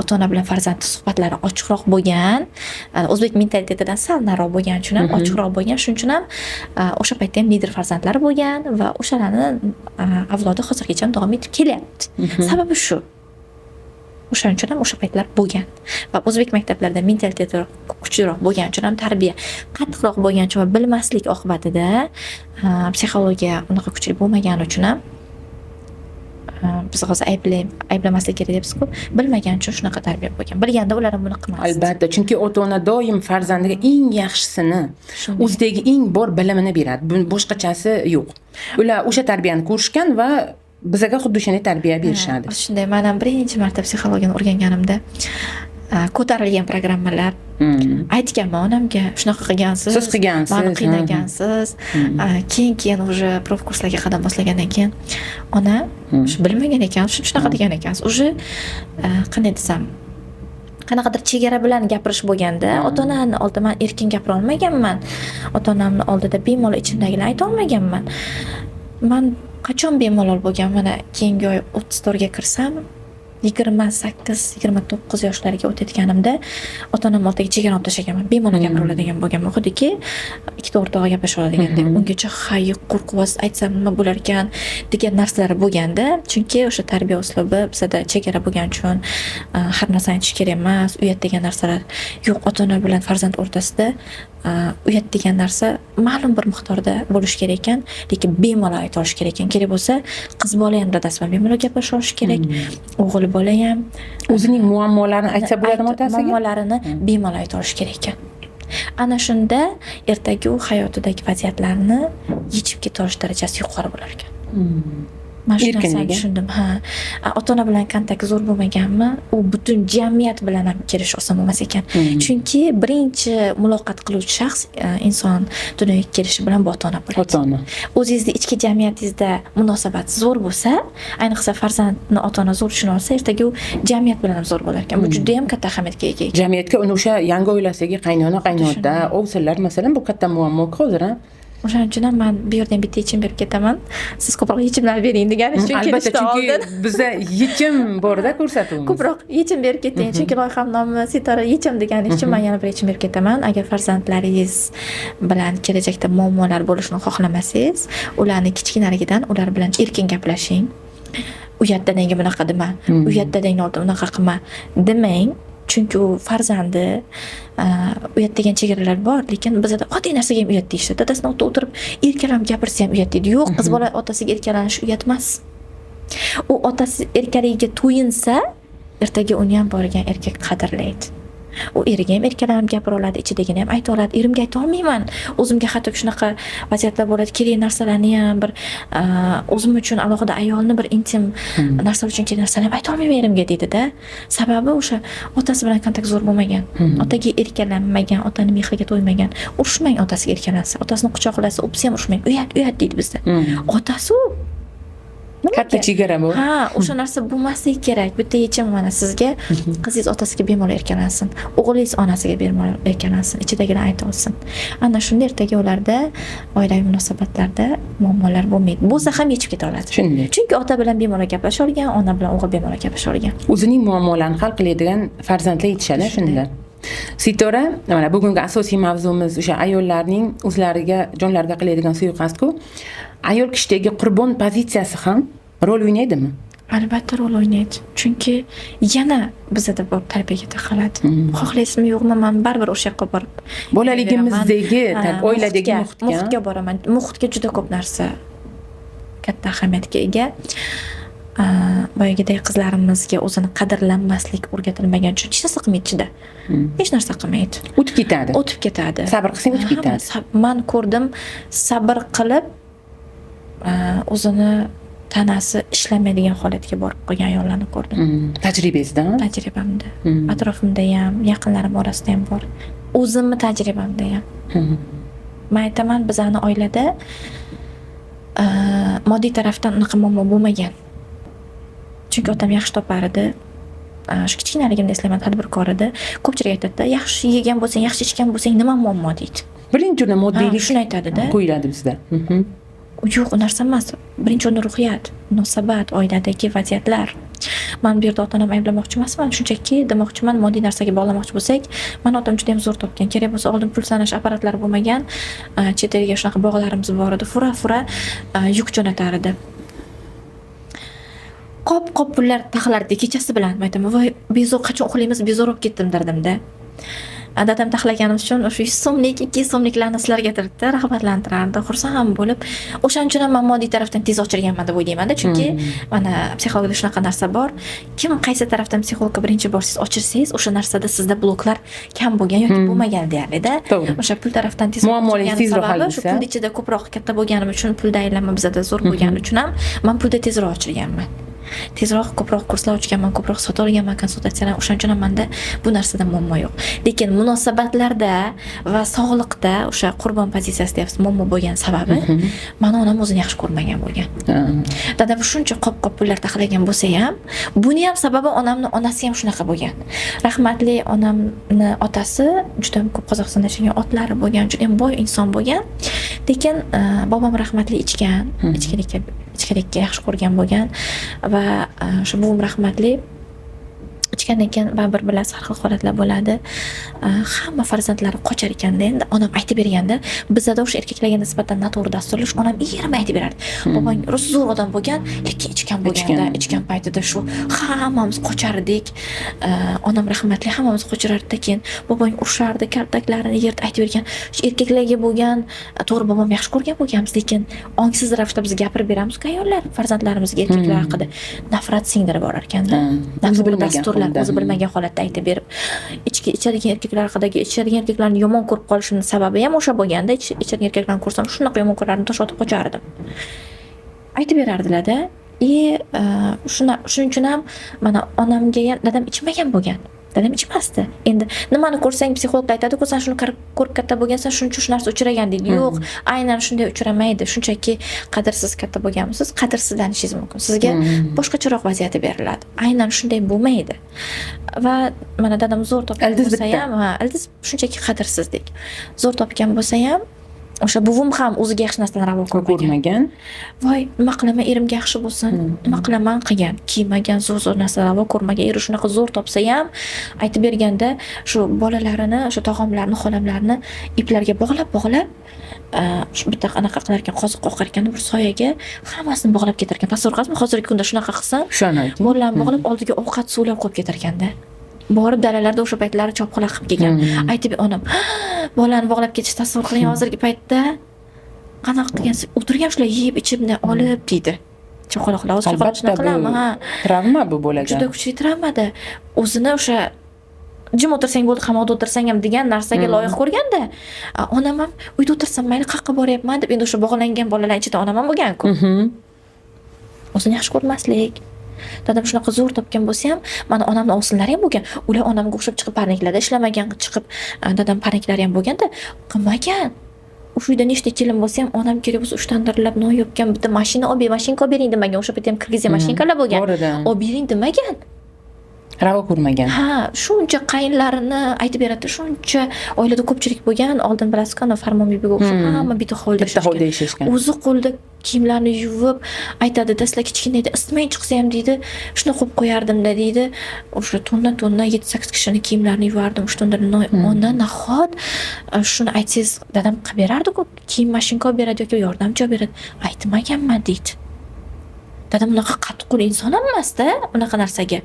ota ona bilan farzandni suhbatlari ochiqroq bo'lgan, o'zbek mentalitetidan sal nariroq bo'lgani uchun ham ochiqroq bo'lgan. Shuning uchun ham o'sha paytda ham lider farzandlar bo'lgan va o'shalarni avlodi hozirgacha ham davom etib kelyapti. Sababi shu. O'shaning uchun ham o'sha paytlar bo'lgan va o'zbek maktablarida mentaliteti kuchliroq bo'lgani uchun ham, tarbiya qattiqroq bo'lgani uchun va bilmaslik oqibatida, psixologiya unaqa kuchli bo'lmagani uchun ham, biz hozir ayblamaslik kerak deyapmiz-ku, bilmagani uchun shunaqa tarbiya bo'lgan. Bilganda ular ham buni qilmasdi. Albatta, chunki ota ona doim farzandiga eng yaxshisini, o'zidagi eng bor bilimini beradi. Buni boshqachasi yo'q. Ular o'sha tarbiyani ko'rishgan va bizaga xuddi o'shanday tarbiya berishadi. Shunday, man ham birinchi marta psixologiyani o'rganganimda ko'tarilgan programmalar Aytganman onamga, shunaqa qilgansiz, Siz qilgansiz, mani qiynagansiz. Keyin уже profkurslarga qadam boshlagandan keyin ona shu bilmagan ekan, shunaqa degan ekansiz. Уже qanday desam, qanaqadir chegara bilan gapirish bo'lganda, ota onani oldida man erkin gapira olmaganman. Ota onamni oldida bemalol ichimdagilarni ayta olmaganman. Man qachon bemalol bo'lgan? Mana keyingi oy 34 ga kirsam, 28, 29 yoshlarga o'tayotganimda ota onam oldidagi chegarani olib tashlaganman. Bemalol gapira oladigan bo'lganman. Xuddiki ikkita o'rtog'i gaplasha oladigandek. Ungacha hayiq, qo'rquv, aytsam nima bo'lar ekan degan narsalar bo'lganda, chunki o'sha tarbiya uslubi bizada chegara bo'lgani uchun har narsani aytish kerak emas, uyat degan narsalar yo'q. Ota ona bilan farzand o'rtasida uyat degan narsa ma'lum bir miqdorda bo'lishi kerak ekan, lekin bemalol ayta olish kerak ekan. Kerak bo'lsa, qiz bola ham dadasi bilan bemalol gaplasha olishi kerak, o'g'il bola ham O'zining muammolarini aytsa bo'ladimi otasiga? Muammolarini bemalol ayta olishi kerak ekan. Ana shunda ertaga u hayotidagi vaziyatlarni yechib keta olish darajasi yuqori bo'lar ekan. Man shu narsani Erkinligi. tushundim. Ha. Ota ona bilan kontakt zo'r bo'lmaganmi, u butun jamiyat bilan ham kelish oson bo'lmas ekan. Chunki birinchi muloqot qiluvchi shaxs, inson dunyoga kelishi bilan bu ota ona bo'ladi. Ota ona. O'zingizni ichki jamiyatingizda munosabat zo'r bo'lsa, ayniqsa farzandni ota ona zo'r tushuna olsa, ertaga u jamiyat bilan ham zo'r bo'lar ekan. Bu juda ham katta ahamiyatga ega ekan. Jamiyatga uni o'sha yangi oilasidagi qaynona, qaynota, ovsinlar, masalan, bu katta muammo hozir, ha. O'shaning uchun ham man bu yerda ham bitta yechim berib ketaman. Siz ko'proq yechimlar bering degani uchun Albatta, kelishdan chunki oldin. bizda yechim borda ko'rsatuvimiz. Ko'proq yechim berib keting, chunki loyiham nomi Sitora yechim degani uchun man yana bir yechim berib ketaman. Agar farzandlaringiz bilan kelajakda muammolar bo'lishini xohlamasangiz, ularni kichkinaligidan ular bilan erkin gaplashing. Uyat, dadangga bunaqa dema, uyat, dadangni oldida unaqa qilma demang. Chunki u farzandi, uyat degan chegaralar bor, lekin bizada oddiy narsaga ham uyat deyishadi. Dadasini oldida o'tirib erkalanib gapirsa ham uyat deydi. Yo'q, qiz bola otasiga erkalanishi uyat emas. U otasi erkaligiga to'yinsa, ertaga uni ham borgan erkak qadrlaydi. U eriga ham erkalanib gapira oladi, ichidagini ham ayta oladi. Erimga ayta olmayman. O'zimga hatto shunaqa vaziyatlar bo'ladi, kerak narsalarni ham bir o'zim uchun alohida ayolni bir intim narsalar uchun kerak narsalarni ham ayta olmayman erimga deydi-da. Sababi o'sha otasi bilan kontakt zo'r bo'lmagan. Otaga erkalanmagan, otani mehriga to'ymagan. Urushmang otasiga erkalansa, otasini quchoqlasa, o'psa ham urushmang. Uyat, uyat deydi bizda. Otasi u. Nimaga? Katta chegara bu. Ha, o'sha narsa bo'lmasligi kerak. Bitta yechim mana sizga. Qizingiz otasiga bemalol erkalansin. O'g'lingiz onasiga bemalol erkalansin, ichidagini ayta olsin. Ana shunda ertaga ularda oilaviy munosabatlarda muammolar bo'lmaydi. Bo'lsa ham yechib keta oladi. Shunday. Chunki ota bilan bemalol gaplasha olgan, ona bilan o'g'il bemalol gaplasha olgan. O'zining muammolarini hal qiladigan farzandlar yetishadi shunda. Sitora, mana bugungi asosiy mavzumiz o'sha ayollarning o'zlariga, jonlariga qiladigan suiqasdku. Ayol kishidagi qurbon pozitsiyasi ham rol o'ynaydimi? Albatta rol o'ynaydi. Chunki yana bizada bor tarbiyaga taqaladi. Xohlaysizmi yo'qmi, man baribir o'sha yoqqa borib Bolaligimizdagi, ha, oiladagi muhitga. Muhitga boraman. Muhitga juda ko'p narsa katta ahamiyatga ega. Boyagidek qizlarimizga o'zini qadrlanmaslik o'rgatilmagan uchun hech narsa qilmaydi ichida. Hech narsa qilmaydi. O'tib ketadi. O'tib ketadi. Sabr qilsang o'tib ketadi. Man ko'rdim, sabr qilib o'zini tanasi ishlamaydigan holatga borib qolgan ayollarni ko'rdim. Tajribangizda? Tajribamda. Atrofimda ham, yaqinlarim orasida ham bor. O'zimni tajribamda ham. Man aytaman, bizani oilada moddiy tarafdan unaqa muammo bo'lmagan. Chunki otam yaxshi topar edi. Shu kichkinaligimda eslayman, tadbirkor edi. Ko'pchilik aytadi-da, yaxshi yegan bo'lsang, yaxshi ichgan bo'lsang, nima muammo deydi. Birinchi o'rinda moddiylik Shuni aytadi-da. qo'yiladi bizda. Yo'q, u narsa emas. Birinchi o'rinda ruhiyat, munosabat, oiladagi vaziyatlar. Man bu yerda ota onamni ayblamoqchi emasman, shunchaki demoqchiman, moddiy narsaga bog'lamoqchi bo'lsak, mani otam juda ham zo'r topgan. Kerak bo'lsa oldin pul sanash apparatlari bo'lmagan, chet elga shunaqa bog'larimiz bor edi. Fura-fura yuk jo'natar edi. Qop-qop pullar taxlardi kechasi bilan. Men aytaman, voy, bezor, qachon uxlaymiz, bezor bo'lib ketdim derdimda. Dadam taxlaganimiz uchun o'sha 100 so'mlik, 200 so'mliklarni sizlarga turibdi, rag'batlantirardi, xursand bo'lib. O'shaning uchun ham man moddiy tarafdan tez ochilganman deb o'ylaymanda, chunki mana psixologiyada shunaqa narsa bor. Kim qaysi tarafdan psixologga birinchi borsangiz, ochilsangiz, o'sha narsada sizda bloklar kam bo'lgan yoki bo'lmagan deyarli-da. O'sha pul tarafdan tez Muammolar ochilgani tezroq hal sababi shu bo'lsa. Pul ichida ko'proq katta bo'lganim uchun, pulda aylanma bizada zo'r bo'lgani uchun ham man pulda tezroq ochilganman. Tezroq ko'proq kurslar ochganman, ko'proq sota olganman konsultatsiyalarni. O'shaning uchun ham manda bu narsada muammo yo'q. Lekin munosabatlarda va sog'liqda o'sha qurbon pozitsiyasi deyapsiz, muammo bo'lgan sababi mani onam o'zini yaxshi ko'rmagan bo'lgan. Dadam shuncha qop qop pullar taxlagan bo'lsa ham, buni ham sababi onamni onasi ham shunaqa bo'lgan. Rahmatli onamni otasi juda ko'p Qozog'istonda yashagan, otlari bo'lgan, juda ham boy inson bo'lgan. Lekin bobom rahmatli ichgan, ichkilikka yaxshi ko'rgan bo'lgan va o'sha buvim rahmatli ichgandan keyin baribir bilasiz, har xil holatlar bo'ladi. Hamma farzandlari qochar ekanda. Endi onam aytib berganda, bizada o'sha erkaklarga nisbatan noto'g'ri dasturlash, onam erinmay aytib berardi. Bobong rosa zo'r odam bo'lgan, lekin ichgan bo'lganda, ichgan paytida shu hammamiz qochardik. Onam rahmatli hammamiz qochirardida, keyin bobong urishardi, kaltaklarini yerda aytib bergan. Shu erkaklarga bo'lgan, to'g'ri, bobom yaxshi ko'rgan bo'lganmiz, lekin ongsiz ravishda biz gapirib beramiz-ku ayollar farzandlarimizga erkaklar haqida nafrat singdirib borar ekanda. O'zi Noto'g'ri bilmagan dasturlar, holda. O'zi bilmagan holatda aytib berib, ichki ichadigan erkaklar haqidagi, ichadigan erkaklarni yomon ko'rib qolishimni sababi ham o'sha bo'lganda, ichadigan erkaklarni ko'rsam shunaqa yomon ko'rardim, tosh otib qochardim. Aytib berardilarda. И shuning uchun ham mana onamga ham dadam ichmagan bo'lgan. Dadam ichmasdi. Endi nimani ko'rsang, psixolog aytadi-ku, sen shuni ko'rib katta bo'lgansan, shuning uchun shu narsa uchragan deydi. Yo'q, aynan shunday uchramaydi. Shunchaki qadrsiz katta bo'lganmisiz, qadrsizlanishingiz mumkin. Sizga boshqacharoq vaziyati beriladi. Aynan shunday bo'lmaydi. Va mana dadam zo'r topgan Ildiz bo'lsa bitta. ham, ha, ildiz shunchaki qadrsizlik. Zo'r topgan bo'lsa ham, o'sha buvim ham o'ziga yaxshi narsalarni ravo ko'rmagan. Ko'rmagan. Voy, nima qilaman, erimga yaxshi bo'lsin, nima qilaman qilgan, kiymagan, zo'r zo'r narsalar ravo ko'rmagan. Eri shunaqa zo'r topsa ham, aytib berganda, shu bolalarini, o'sha tog'amlarni, xolamlarni iplarga bog'lab bog'lab, shu bitta anaqa qilar ekan, qoziq qoqar ekan, bir soyaga hammasini bog'lab ketar ekan. Tasavvur qilasizmi, hozirgi kunda shunaqa qilsam, Shuni ayting. bolalarni bog'lab, oldiga ovqat, suvlar qo'yib ketar ekanda. Borib dalalarda o'sha paytlari chopqillab qilib kelgan. Aytib onam, bolani bog'lab ketish, tasavvur qiling, hozirgi paytda qanaqa qilgansiz? O'tirgan shular yeb ichib bunday olib deydi. Chaqaloqlar hozir chaqaloq Albatta, shunaqa qiladimi? Bu Ha. travma bu bolaga. Juda kuchli travmada. O'zini o'sha jim o'tirsang bo'ldi, qamoqda o'tirsang ham degan narsaga loyiq ko'rganda, onam ham uyda o'tirsam mayli, qayerqa boryapman deb, endi o'sha bog'langan bolalar ichida onam ham bo'lgan-ku. O'zini yaxshi ko'rmaslik. Dadam shunaqa zo'r topgan bo'lsa ham, mani onamni ovsinlari ham bo'lgan. Ular onamga o'xshab chiqib parniklarda ishlamagan, chiqib dadam parniklari ham bo'lganda, qilmagan. O'sha uyda nechta kelin bo'lsa ham, onam kerak bo'lsa 3 tandirlab non yopgan, bitta mashina olib ber, mashinka olib bering demagan. O'sha paytda ham Kirgiziya mashinkalar bo'lgan. Bor edi. Olib bering demagan. Ravo ko'rmagan. Ha, shuncha qayinlarini aytib beradi, shuncha oilada ko'pchilik bo'lgan, oldin bilasizku, ana Farmon bibiga o'xshab hamma bitta hovlida Bitta hovlida yashashgan. yashashgan. O'zi qo'lida kiyimlarni yuvib, aytadi, dastlab kichkina edi, isitmang chiqsa ham deydi, shuni qo'yib qo'yardimda deydi. O'sha tonna tonna 7-8 kishini kiyimlarini yuvardim, uch tonna non. Ona nahot shuni aytsangiz, dadam qilib berardi-ku, kiyim mashinka olib beradi yoki yordamchi olib beradi. Aytmaganman deydi. Dadam unaqa qattiqqo'l inson ham emasda, unaqa narsaga.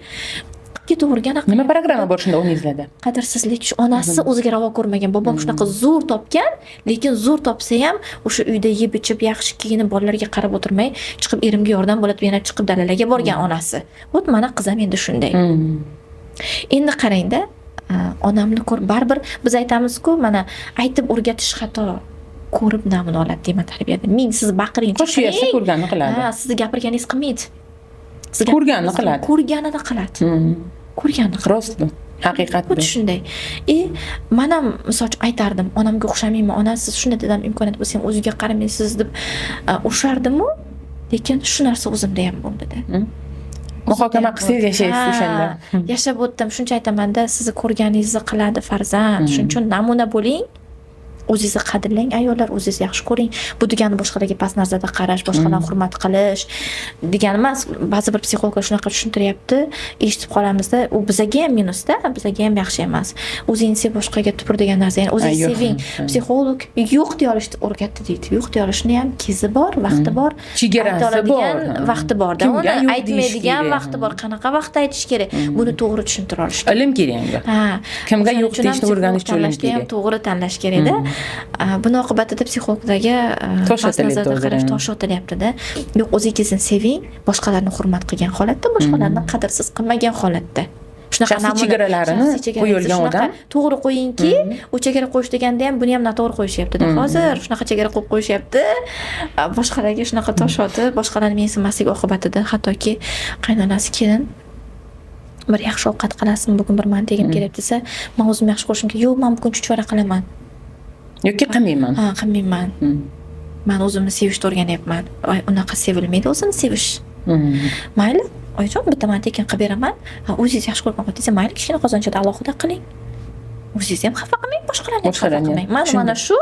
Ketavergan. Nima programma bor shunda o'ngingizlarda? Qadrsizlik, shu onasi o'ziga ravo ko'rmagan. Bobom shunaqa zo'r topgan, lekin zo'r topsa ham o'sha uyda yeb ichib, yaxshi kiyinib, bolalarga qarab o'tirmay, chiqib erimga yordam bo'ladi deb yana chiqib dalalarga borgan onasi. Вот mana qizim endi shunday. Endi qarangda, onamni ko'rib, baribir biz aytamiz-ku, mana aytib o'rgatish xato. Ko'rib namuna oladi deyman tarbiyada. Ming siz baqiring, Qo'shiq yersa chaqiring. ko'rganini qiladi. Ha, sizni gapirganingiz qilmaydi. Siz Ko'rganini qiladi. Ko'rganini qiladi. Ko'rganini qiladi. Rost bu. Haqiqat bu. Xuddi shunday. И man ham misol uchun aytardim, onamga o'xshamayman, ona siz shunday dadam imkoniyat bo'lsa ham o'ziga qaramaysiz deb urishardimu, lekin shu narsa o'zimda ham bo'ldida. Muhokama qilsangiz yashaysiz o'shanda. Yashab o'tdim. Shuncha aytamanda, sizni ko'rganingizni qiladi farzand. Shuning uchun namuna bo'ling. O'zingizni qadrlang ayollar, o'zingizni yaxshi ko'ring. Bu degani boshqalarga past nazarda qarash, boshqalarni hurmat qilish degani emas. Ba'zi bir psixologlar shunaqa tushuntiryapti, eshitib qolamizda, u bizaga ham minusda, bizaga ham yaxshi emas. O'zingni sev, boshqaga tupur degan narsa. Ya'ni o'zingizni Yo'q. seving. Psixolog yo'q deya olishni o'rgatdi deydi. Yo'q deya olishni ham kezi bor, vaqti bor. Chegarasi Ayta oladigan bor. vaqti borda. Kimga Uni yo'q deyish aytmaydigan kerak. vaqti bor. Qanaqa vaqtda aytish kerak? Buni to'g'ri tushuntira olish kerak. Ilm kerak unga. Ha. Kimga O'shaning yo'q uchun ham deyishni o'rganish uchun ilm psixolog tanlashda ham kerak. to'g'ri tanlash kerakda. Buni oqibatida psixologlarga Tosh past otilyapti nazarda hozir, qarash ha. tosh otilyapti-da. Yo'q, o'zingizni seving, boshqalarni hurmat qilgan holatda, boshqalarni qadrsiz qilmagan holatda. Shunaqa Shaxsiy chegaralarini shaxsiy qo'yilgan shunaqa odam. To'g'ri qo'yingki, u chegara qo'yish deganda ham buni ham noto'g'ri qo'yishyapti-da. Hozir shunaqa chegara qo'yib qo'yishyapti. Boshqalarga shunaqa tosh otib, boshqalarni mensimasligi oqibatida hattoki qaynonasi kelin bir yaxshi ovqat qilasizmi, bugun bir manti yegim kelyapti desa, man o'zim yaxshi ko'rishim kerak. Yo'q, man bugun chuchvara qilaman. Yoki qilmayman. Ha, qilmayman. Man o'zimni sevishni o'rganyapman. Voy, unaqa sevilmaydi o'zini sevish. Mayli, oyijon, bitta manti ekan qilib beraman. Ha, o'zingiz yaxshi ko'rgan ovqat desa, mayli, kichkina qozonchada alohida qiling. O'zingizni ham xafa qilmang, boshqalarni ham xafa Boshqalarni ham. qilmang. Mana shu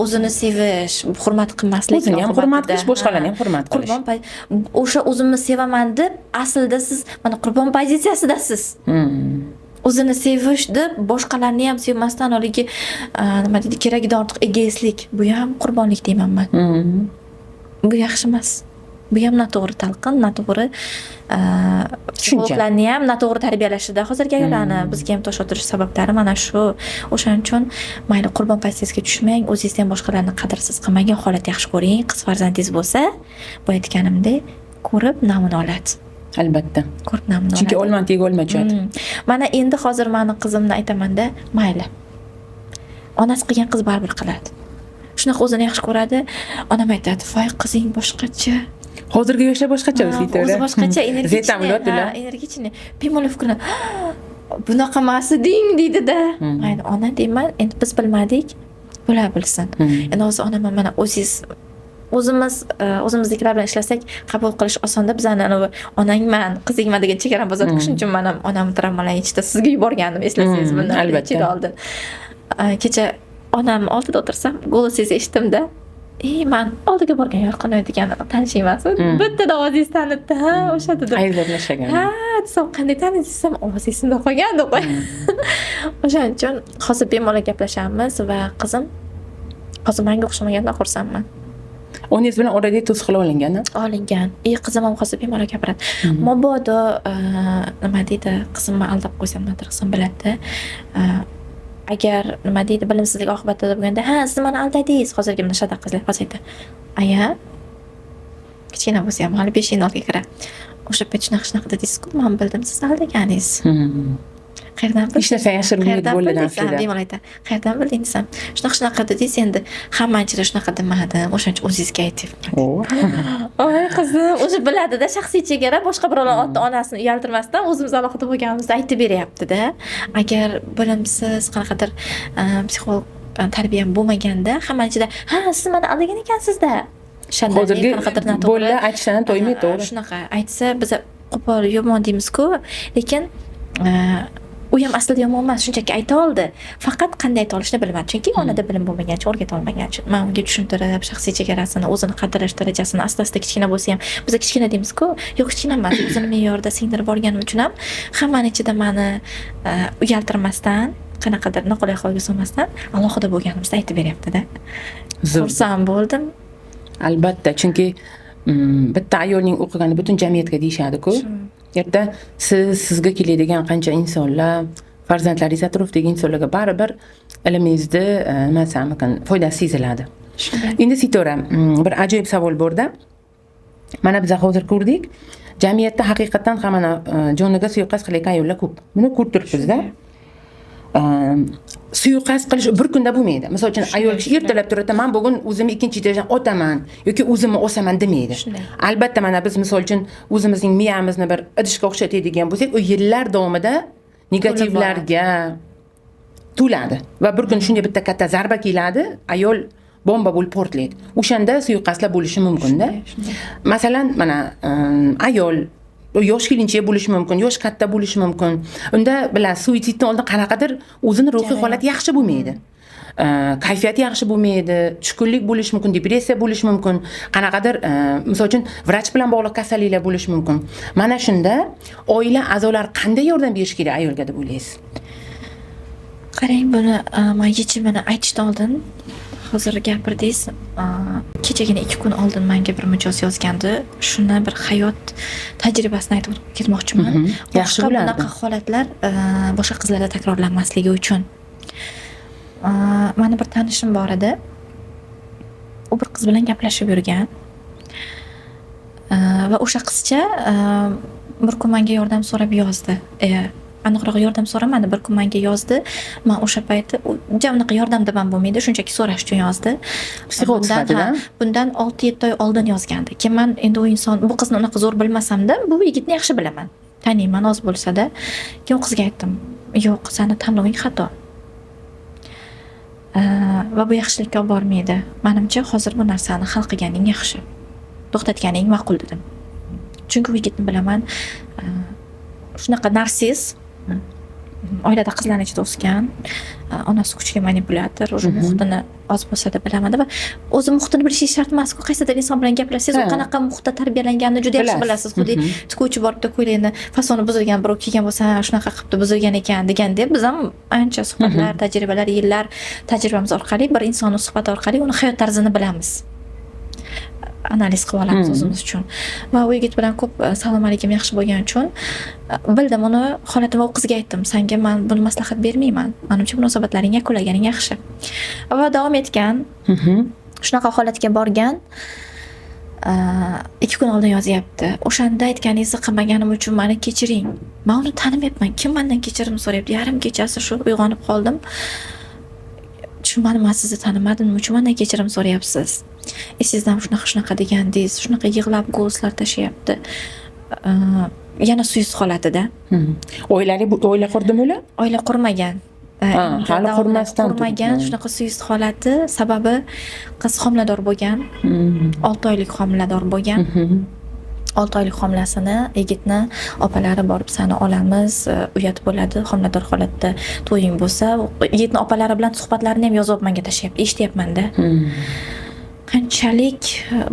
o'zini sevish, hurmat qilmaslik O'zini ham hurmat oqibatida, qilish, boshqalarni ham hurmat qilish. Qurbon o'sha o'zimni sevaman deb aslida siz mana qurbon pozitsiyasidasiz. O'zini sevish deb boshqalarni ham sevmasdan haligi, nima deydi, keragidan ortiq egoistlik, bu ham qurbonlik deyman man. Bu yaxshi emas. Bu ham noto'g'ri talqin, noto'g'ri Tushuncha. psixologlarni ham noto'g'ri tarbiyalashida hozirgi ayollarni bizga ham tosh otirish sabablari mana shu. O'shaning uchun mayli, qurbon pozitsiyasiga tushmang, o'zingizni ham boshqalarni qadrsiz qilmagan holat yaxshi ko'ring. Qiz farzandingiz bo'lsa, boya aytganimdek, ko'rib namuna oladi. Albatta. Ko'rib namuna Chunki oladi. olmani tegi olma tushadi. Mana endi hozir mani qizimni aytamanda, mayli. Onasi qilgan qiz baribir qiladi. Shunaqa o'zini yaxshi ko'radi. Onam aytadi: "Voy, qizing boshqacha." Hozirgi yoshlar boshqacha. Ha, o'zi boshqacha, Z avlod энергичный. Ha, ular. Энергичный. Bemalol fikrlan. Bunaqa emas eding deydi-da. Mayli, ona deyman, endi biz bilmadik, bular bilsin. Endi hozir onam ham mana o'zingiz o'zimiz o'zimiznikilar bilan ishlasak, qabul qilish osonda. Bizani anavi onangman, qizingman degan chegarani buzadi. Shuning uchun man ham onam travmalarni ichida sizga yuborgandim, eslasangiz, bundan Albatta. necha yil oldin. Kecha onam oldida o'tirsam, голос ingizni eshitdimda, ey, man oldiga borgan Yorqinoy degan tanishing emasmi? Bittada ovozingiz tanitdi, ha, o'sha dedim. Ayollar bilan ishlagan. Ha, desam, qanday tanidingiz desam, ovozi esimda qolgan deb qo'y. O'shaning uchun hozir bemalol gaplashamiz va qizim hozir manga o'xshamagandan xursandman. Onangiz bilan orada to'siqlar olingan. Olingan. И qizim ham hozir bemalol gapiradi. Mabodo, nima deydi, qizimni aldab qo'ysam, nimadir qilsam, biladida. Agar, nima deydi, bilimsizlik oqibatida bo'lganda, ha, siz mani aldadingiz, hozirgi mana shunaqa qizlar hozir aytadi. Aya, kichkina bo'lsa ham hali 5 yil oldiga kiradi. O'sha payt shunaqa shunaqa dedingiz-ku, man bildim siz aldaganingiz. Qayerdan Hech bilding? narsa yashirmaydi Qayerdan boladan bildingiz? Ha, aslida. bemalol aytadi. Qayerdan bilding desam, shunaqa shunaqa dedingiz, endi hammani ichida shunaqa demadim, o'shaning uchun o'zingizga aytyapman. Voy qizim, o'zi biladida shaxsiy chegara, boshqa birovlar ota onasini uyaltirmasdan o'zimiz alohida bo'lganimizni aytib beryapti-da. Agar bilimsiz qanaqadir psixolog tarbiyam bo'lmaganda, hammani ichida, ha, siz mani aldagan ekansizda. Shandalik, Hozirgi qanaqadir noto'g'ri. bolalar aytishdan to'ymaydi, to'g'ri. Shunaqa aytsa, biza qo'pol, yomon deymiz-ku, lekin u ham aslida yomon emas, shunchaki ayta oldi. Faqat qanday ayta olishni bilmadi. Chunki onada bilim bo'lmagani uchun, o'rgata olmagani uchun. Man unga tushuntirib, shaxsiy chegarasini, o'zini qadrlash darajasini asta-asta, kichkina bo'lsa ham, biz kichkina deymiz-ku, yo'q, kichkina emas, o'zini me'yorida singdirib olganim uchun ham hammani ichida mani uyaltirmasdan, qanaqadir noqulay holga solmasdan alohida bo'lganimizni aytib beryapti-da. Zo'r. Xursand bo'ldim. Albatta, chunki bitta ayolning o'qigani butun jamiyatga deyishadi-ku. Erta siz sizga keladigan qancha insonlar, farzandlaringiz atrofidagi insonlarga baribir ilmingizni, nima desam ekan, foydasi seziladi. Shunday. Endi Sitora, bir ajoyib savol borda. Mana biz hozir ko'rdik, jamiyatda haqiqatdan ham mana joniga suiqasd qilayotgan ayollar ko'p. Buni ko'rib turibmiz-da. Suiqasd qilish bir kunda bo'lmaydi. Misol uchun, ayol kishi ertalab turadi, man bugun o'zimni ikkinchi etajdan otaman yoki o'zimni osaman demaydi. Albatta, mana biz misol uchun o'zimizning miyamizni bir idishga o'xshatadigan bo'lsak, u yillar davomida negativlarga to'ladi va bir kun shunday bitta katta zarba keladi, ayol bomba bo'lib portlaydi. O'shanda suiqasdlar bo'lishi mumkin-da. Shunday. Masalan, mana ayol yosh kelinchak bo'lishi mumkin, yosh katta bo'lishi mumkin. Unda bilasiz, suitsiddan oldin qanaqadir o'zini ruhiy Jarayon. holati yaxshi bo'lmaydi. Kayfiyati yaxshi bo'lmaydi, tushkunlik bo'lishi mumkin, depressiya bo'lishi mumkin, qanaqadir, misol uchun, vrach bilan bog'liq kasalliklar bo'lishi mumkin. Mana shunda oila a'zolari qanday yordam berish kerak ayolga deb o'ylaysiz? Qarang, buni man yechimini aytishdan oldin hozir gapirdingiz. Kechagina 2 kun oldin menga bir mijoz yozgandi. Shuni bir hayot tajribasini aytib o'tib ketmoqchiman. Yaxshi Boshqa bo'lardi. bunaqa holatlar boshqa qizlarda takrorlanmasligi uchun. Mani bir tanishim bor edi. U bir qiz bilan gaplashib yurgan. Va o'sha qizcha bir kun menga yordam so'rab yozdi. Aniqroq yordam so'ramadi. Bir kun menga yozdi. Man o'sha payti ja unaqa yordam deb ham bo'lmaydi, shunchaki so'rash uchun yozdi. Psixolog Bundan, sifatida? ha, bundan 6-7 oy oldin yozgandi. Keyin man endi u inson, bu qizni unaqa zo'r bilmasamda, bu yigitni yaxshi bilaman. Taniyman oz bo'lsa-da. Keyin u qizga aytdim: "Yo'q, sani tanloving xato. Va bu yaxshilikka olib bormaydi. Manimcha, hozir bu narsani hal qilganing yaxshi. To'xtatganing ma'qul" dedim. Chunki u yigitni bilaman, shunaqa narsiz, oilada qizlarni ichida o'sgan, onasi kuchli manipulyator, уже muhitini oz bo'lsa-da bilaman va o'zi muhitini bilishingiz shart emas-ku. Qaysidir inson bilan gaplashsangiz, u qanaqa muhitda tarbiyalanganini juda yaxshi Bilasiz. bilasiz. Xuddi tikuvchi boribdi, ko'ylakni fasoni buzilgan birov kiygan bo'lsa, ha, shunaqa qilibdi, buzilgan ekan degandek, biz ham ancha suhbatlar, tajribalar, yillar tajribamiz orqali bir insonni suhbati orqali uni hayot tarzini bilamiz. Analiz qilib olamiz o'zimiz uchun. Va u yigit bilan ko'p salom alaykum yaxshi bo'lgani uchun bildim uni holatini va u qizga aytdim: "Sanga man buni maslahat bermayman. Manimcha, munosabatlaringni yakunlaganing yaxshi." Va davom etgan. Shunaqa holatga borgan. 2 kun oldin yozyapti: "O'shanda aytganingizni qilmaganim uchun meni kechiring." Man uni tanimayapman. Kim mendan kechirim so'rayapti? Yarim kechasi shu uyg'onib qoldim. Tushunmadim, man sizni tanimadim. Nima uchun mendan kechirim so'rayapsiz? Esingizdami, shunaqa shunaqa degandingiz. Shunaqa yig'lab голос lar tashlayapti. Yana suiz holatida. Oilali, oila qurdimi ular? Oila qurmagan. Ha, Endi hali qurmasdan qurmagan, turibdi. shunaqa suiz holati. Sababi qiz homilador bo'lgan. 6 oylik homilador bo'lgan. 6 oylik homilasini yigitni opalari borib, sani olamiz, uyat bo'ladi homilador holatda to'ying bo'lsa. Yigitni opalari bilan suhbatlarini ham yozib menga tashlayapti. Eshityapman-da. Qanchalik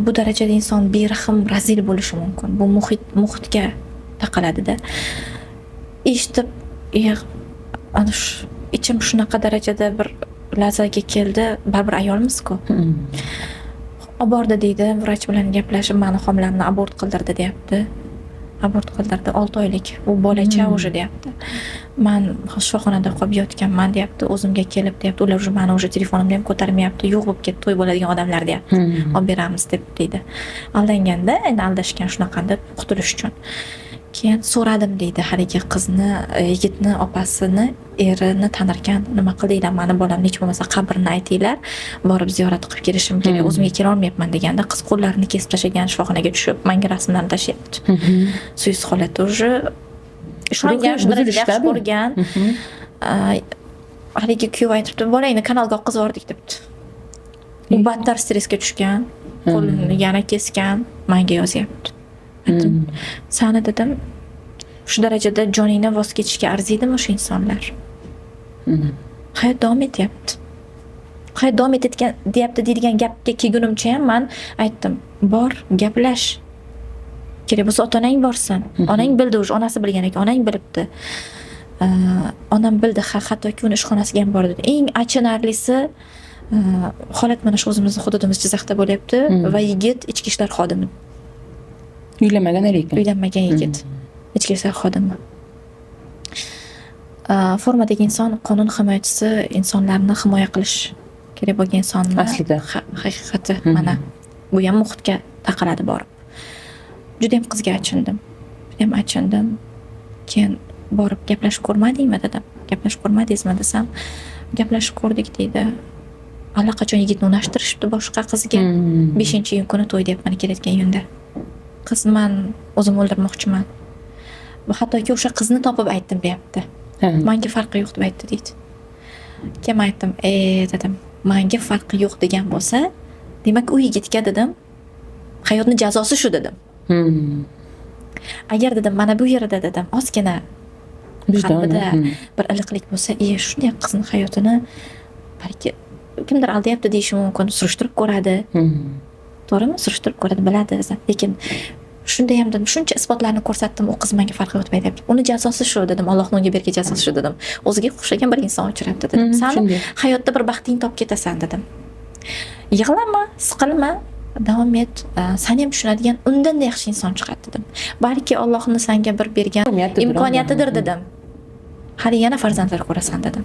bu darajada inson berahm, razil bo'lishi mumkin? Bu muhitga taqaladida. Eshitib, ana shu ichim shunaqa darajada bir larzaga keldi. Baribir ayolmiz-ku. Olib bordi deydi, vrach bilan gaplashib, mani homilamni abort qildirdi deyapti. Abort qildirdi, 6 oylik. U bolacha уже deyapti. Man shifoxonada qolib yotganman deyapti. O'zimga kelib deyapti. Ular уже mani уже telefonimni ham ko'tarmayapti. Yo'q bo'lib ketdi to'y bo'ladigan odamlar deyapti. Olib beramiz deb deydi. Aldanganda, endi aldashgan shunaqa deb qutulish uchun. Keyin so'radim deydi haligi qizni, yigitni opasini erini tanirkan, nima qildinglar, mani bolamni hech bo'lmasa qabrini aytinglar, borib ziyorat qilib kelishim kerak, o'zimga kelolmayapman deganda, qiz qo'llarini kesib tashlagan, shifoxonaga tushib, manga rasmlarni tashlayapti. Suiz holati уже ishongan, shu darajada Buzilishda yaxshi bu. ko'rgan. Haligi kuyov aytibdi, bolangni kanalga oqizib yubordik debdi. U battar stressga tushgan, qo'lini yana kesgan, manga yozyapti. Aytdim, sani dedim, shu darajada joningdan voz kechishga arziydimi o'sha insonlar? Hayot davom etyapti. Hayot davom etayotgan deyapti deydigan gapga kelgunimcha ham man aytdim, bor, gaplash. Kerak bo'lsa ota-onang borsin. Onang bildi уже, onasi bilgan ekan, onang bilibdi. Onam bildi, ha, hattoki uni ishxonasiga ham bordi. Eng achinarlisi, holat mana shu o'zimizni hududimiz Jizzaxda bo'lyapti va yigit ichki ishlar xodimi. Uylanmagan lekin. Uylanmagan yigit. Ichki ishlar xodimi. Formadagi inson qonun himoyachisi, insonlarni himoya qilish kerak bo'lgan insonni Aslida. Haqiqati mana bu ham muhitga taqaladi borib. Judayam qizga achindim. Judayam achindim. Keyin borib gaplashib ko'rmadingmi dedim. Gaplashib ko'rmadingizmi desam, gaplashib ko'rdik deydi. Allaqachon yigitni unashtirishibdi boshqa qizga. 5-iyun kuni to'y deyapman kelayotgan iyunda. Qiz, man o'zimni o'ldirmoqchiman. Va hattoki o'sha qizni topib aytdim deyapti. Manga farqi yo'q deb aytdi deydi. Keyin man aytdim, e dedim, manga farqi yo'q degan bo'lsa, demak u yigitga dedim, hayotni jazosi shu dedim. Agar dedim, mana bu yerda dedim, ozgina Vijdon. qalbida bir iliqlik bo'lsa, e shunday qizni hayotini balki kimdir aldayapti deyishi mumkin, surishtirib ko'radi. To'g'rimi? Surishtirib ko'radi, biladi. Lekin shunda ham dedim, shuncha isbotlarni ko'rsatdim, u qiz menga farqi yo'q deb aytyapti. Uni jazosi shu dedim, Allohning unga bergan jazosi shu dedim. O'ziga o'xshagan bir inson uchrabdi dedim. Sani Shunday. hayotda bir baxtingni topib ketasan dedim. Yig'lama, siqilma, davom et. Sani ham tushunadigan undan-da yaxshi inson chiqadi dedim. Balki Allohni senga bir bergan Imkoniyatidir. imkoniyatidir dedim. Hali yana farzandlar ko'rasan dedim.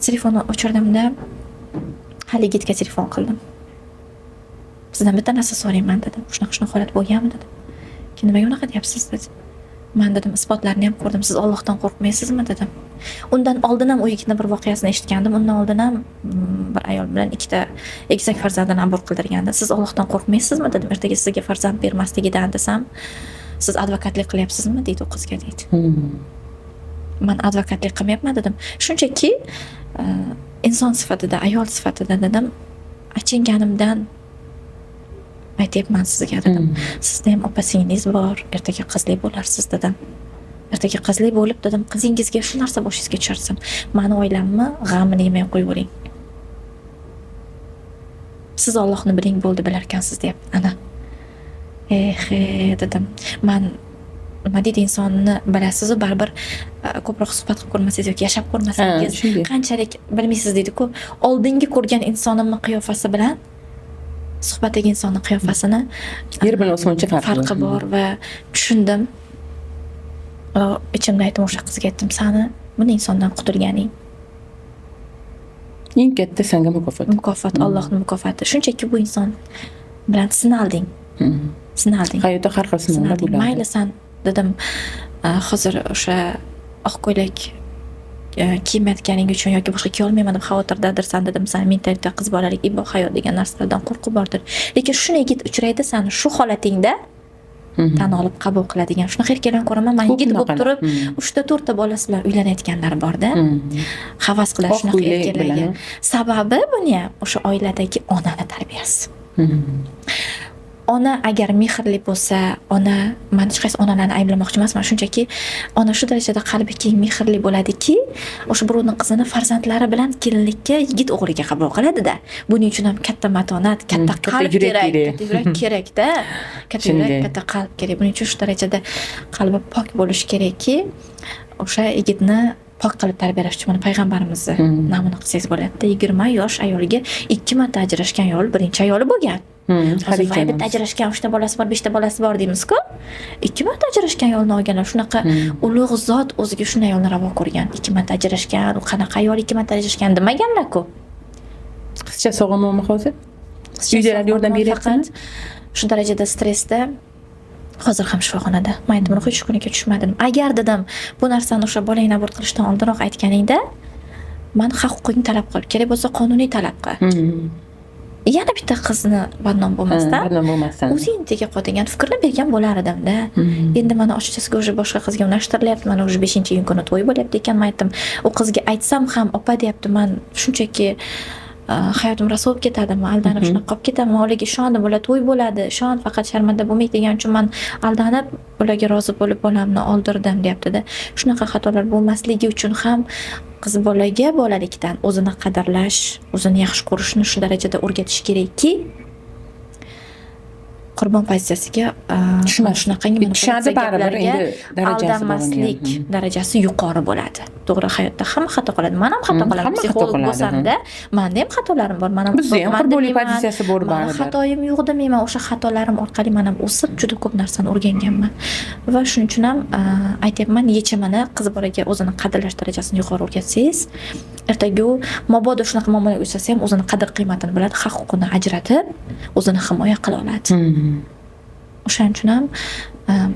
Telefonni o'chirdimda hali yigitga telefon qildim. Sizdan bitta narsa so'rayman dedim. Shunaqa shunaqa holat bo'lganmi dedim. Keyin nimaga unaqa deyapsiz dedi. Man dedim, isbotlarni ham ko'rdim. Siz Allohdan qo'rqmaysizmi dedim. Undan oldin ham u yigitni bir voqeasini eshitgandim. Undan oldin ham bir ayol bilan ikkita egizak farzandini abort qildirgandi. Siz Allohdan qo'rqmaysizmi dedim. Ertaga sizga farzand bermasligidan desam, siz advokatlik qilyapsizmi deydi u qizga deydi. Man advokatlik qilmayapman dedim. Shunchaki inson sifatida, ayol sifatida dedim, achinganimdan aytyapman sizga dedim. Sizda ham opa singlingiz bor, ertaga qizli bo'larsiz dedim. Ertaga qizli bo'lib dedim, qizingizga shu narsa boshingizga tusharsin. Mani oilamni g'amini yemay qo'yavering. Siz Allohni biling bo'ldi, bilarkansiz deyapti. Ana. Eh, dedim. Man nima deydi, insonni bilasizu baribir ko'proq suhbat qilib ko'rmasangiz yoki yashab ko'rmasangiz Shunday. qanchalik bilmaysiz deydi-ku. Oldingi ko'rgan insonimni qiyofasi bilan suhbatdagi insonni qiyofasini Yer bilan osmoncha farqi farqi bor va tushundim. Va ichimda aytdim, o'sha qizga aytdim, sani bunday insondan qutulganing Eng katta sanga mukofot. Mukofot, Allohning mukofoti. Shunchaki bu inson bilan sinalding. Sinalding. Hayotda har xil sinovlar Sinalding. bo'ladi. Mayli san dedim, hozir o'sha oq ko'ylak kiymayotganing uchun yoki boshqa kiyolmayman deb xavotirdadirsan dedim. San mentalitet, qiz bolalik, ibo hayo degan narsalardan qo'rquv bordir. Lekin shuni yigit uchraydi, sani shu holatingda tan olib qabul qiladigan. Shunaqa erkaklarni ko'raman, man Ko'p yigit bo'lib bunaqalar. turib, 3 ta 4 ta bolasi bilan uylanayotganlar borda. Havas qiladi Oq shunaqa ko'ylak erkaklarga. bilan. Sababi buni ham o'sha oiladagi onani tarbiyasi. Ona agar mehrli bo'lsa, ona, man hech qaysi onalarni ayblamoqchi emasman, shunchaki ona shu darajada qalbi keng, mehrli bo'ladiki, o'sha birovning qizini farzandlari bilan kelinlikka yigit o'g'liga qabul qiladida. Buning uchun ham katta matonat, katta Katta qalb yurak kerak, kerak. Katta yurak kerakda. Katta yurak, Shunday. katta qalb kerak. Buning uchun shu darajada qalbi pok bo'lishi kerakki, o'sha yigitni pok qilib tarbiyalash uchun mana payg'ambarimizni namuna qilsangiz bo'ladida. 20 yosh ayolga 2 marta ajrashgan ayol birinchi ayoli bo'lgan. Hozir Hadikcha voy bitta emas. Ajrashgan, 3 ta bolasi bor, 5 ta bolasi bor deymiz-ku. 2 marta ajrashgan ayolni olganlar. Shunaqa ulug' zot o'ziga shunday ayolni ravo ko'rgan. 2 marta ajrashgan, u qanaqa ayol 2 marta ajrashgan demaganlar-ku. Qizcha sog'-omonmi hozir? Qizcha Uydagilar yordam sog'-omon, beryaptimi? faqat shu darajada stressda, hozir ham shifoxonada. Man aytdim, ruhiy tushkunlikka tushmadim. Agar dedim, bu narsani o'sha bolangni abort qilishdan oldinroq aytganingda, man haq-huquqingni talab qil. Kerak bo'lsa qonuniy talab qil. Yana bitta qizni badnom bo'lmasdan, Badnom bo'lmasdan. o'zing tega qol degan fikrni bergan bo'lar edimda. Endi mana ochiqchasiga уже boshqa qizga unaштirilyapti. Mana уже 5-iyun kuni to'y bo'lyapti ekan. Man aytdim, u qizga aytsam ham, opa deyapti, man shunchaki hayotim rasvo bo'lib ketadimi, aldanib shunaqa qolib ketaman. Ularga ishondim, ular to'y bo'ladi, ishon, faqat sharmanda bo'lmaydi degan uchun man aldanib, ularga rozi bo'lib bolamni oldirdim deyapti-da. Shunaqa xatolar bo'lmasligi uchun ham qiz bolaga bolalikdan o'zini qadrlash, o'zini yaxshi ko'rishni shu darajada o'rgatish kerakki, qurbon pozitsiyasiga Tushmas. shunaqangi Tushadi manipulyatsiya baribir, gaplarga endi darajasi bor uni ham. aldanmaslik darajasi yuqori bo'ladi. To'g'ri, hayotda hamma xato qiladi. Man ham xato qilaman. Hamma xato Psixolog qiladi, bo'lsam-da, menda ham xatolarim bor. Man ham Bizda ham man qurbonlik demayman, pozitsiyasi bor mani baribir. xatoyim yo'q demayman. O'sha xatolarim orqali man ham o'sib, juda ko'p narsani o'rganganman. Va shuning uchun ham aytyapman, yechimini qiz bolaga o'zini qadrlash darajasini yuqori o'rgatsangiz, ertaga u mabodo shunaqa muammolarga uchrasa ham o'zini qadr-qiymatini biladi, haq-huquqini ajratib, o'zini himoya qila oladi. O'shaning uchun ham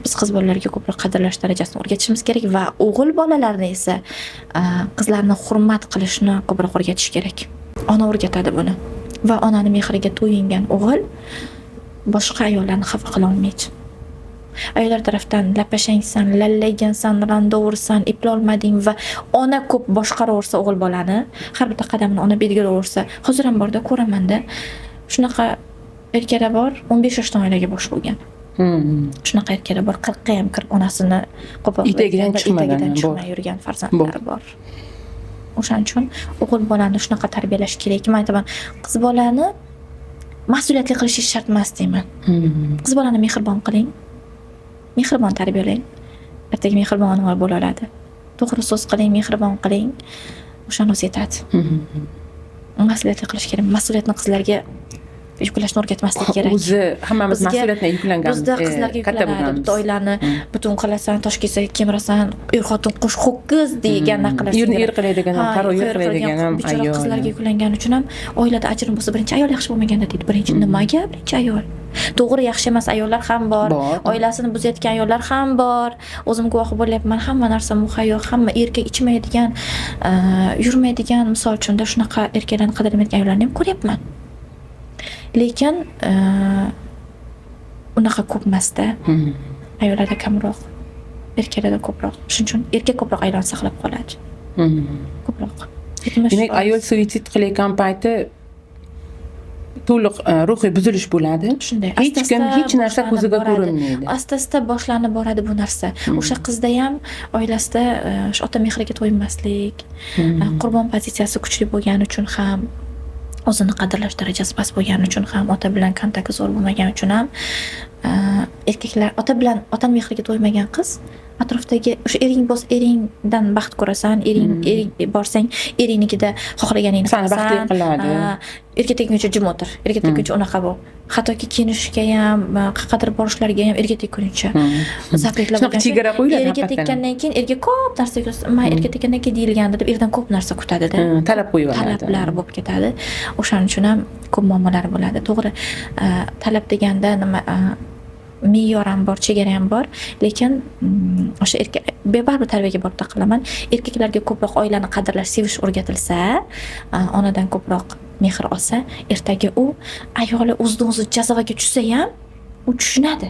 biz qiz bolalarga ko'proq qadrlash darajasini o'rgatishimiz kerak va o'g'il bolalarni esa qizlarni hurmat qilishni ko'proq o'rgatish kerak. Ona o'rgatadi buni va onani mehriga to'yingan o'g'il boshqa ayollarni xafa qila olmaydi. Ayollar tarafdan lapashangsan, lallagansan, randovursan, eplolmading va ona ko'p boshqaraversa o'g'il bolani, har bitta qadamini ona belgilaversa, hozir ham borda ko'ramanda, shunaqa erkaklar bor, 15 yoshdan oilaga bosh bo'lgan. Shunaqa erkaklar bor, 40 ga ham kirib onasini qo'pol Etagidan chiqmagan, etagidan bor. Chiqmay yurgan farzandlar bor. O'shaning uchun o'g'il bolani shunaqa tarbiyalash kerakki, man aytaman, qiz bolani mas'uliyatli qilishingiz shart emas deyman. Qiz bolani mehribon qiling. Mehribon tarbiyalang. Ertaga mehribon ona bo'la oladi. To'g'ri so'z qiling, mehribon qiling. O'shani o'zi yetadi. Mas'uliyatli qilish kerak. Mas'uliyatni qizlarga yuklashni o'rgatmaslik kerak. O'zi hammamiz mas'uliyatni yuklangan, Bizda qizlarga katta yuklanadi. bo'lganmiz. Bitta oilani butun qilasan, toshkesak kemirasan, er xotin qo'sh ho'kiz degan qilasiz. Erni er qiladigan ham, Ha, qaro er er qiladigan ham bichora ayol. qizlarga yuklangani uchun ham oilada ajrim bo'lsa, birinchi ayol yaxshi bo'lmaganda deydi. Birinchi nimaga birinchi ayol? To'g'ri, yaxshi emas ayollar ham bor, oilasini buzayotgan ayollar ham bor. O'zim guvohi bo'lyapman. Hamma narsa muhayyo, hamma erkak ichmaydigan, yurmaydigan, misol uchun-da, shunaqa erkaklarni qadrlamaydigan ayollarni ham ko'ryapman. Lekin unaqa ko'p emasda. Ayollarda kamroq, erkaklarda ko'proq. Shuning uchun erkak ko'proq ayolni saqlab qoladi. Ko'proq. 70%. Demak, ayol suitsid qilayotgan payti to'liq ruhiy buzilish bo'ladi. Shunday. Hech kim, Asta-asta hech narsa boshlanib ko'ziga boradi. ko'rinmaydi. Asta-asta boshlanib boradi bu narsa. O'sha qizda ham oilasida o'sha ota mehriga to'yinmaslik, qurbon pozitsiyasi kuchli bo'lgani uchun ham, o'zini qadrlash darajasi past bo'lgani uchun ham, ota bilan kontakti zo'r bo'lmagani uchun ham, erkaklar ota bilan, ota mehriga to'ymagan qiz atrofdagi o'sha ering bo'lsa, eringdan baxt ko'rasan, ering, ering borsang, eringnikida xohlaganingni Sani baxtli qilasan. qiladi. Ha, erga tegguncha jim o'tir, erga tegguncha unaqa bo'l. Hattoki kiyinishga ham, qayerqadir borishlarga ham erga tegguncha запрет lar Shunaqa bo'lgan. chegara qo'yiladi Erga haqiqatdan. tekkandan keyin erga ko'p narsa, man erga tekkandan keyin deyilgandi deb erdan ko'p narsa kutadida. Talab qo'yib oladi. Talablar bo'lib ketadi. O'shaning uchun ham ko'p muammolar bo'ladi. To'g'ri, talab deganda nima, me'yor ham bor, chegara ham bor, lekin o'sha erkak baribir tarbiyaga borib taqalaman. Erkaklarga ko'proq oilani qadrlash, sevish o'rgatilsa, onadan ko'proq mehr olsa, ertaga u ayoli o'zidan o'zi jazavaga tushsa ham, u tushunadi.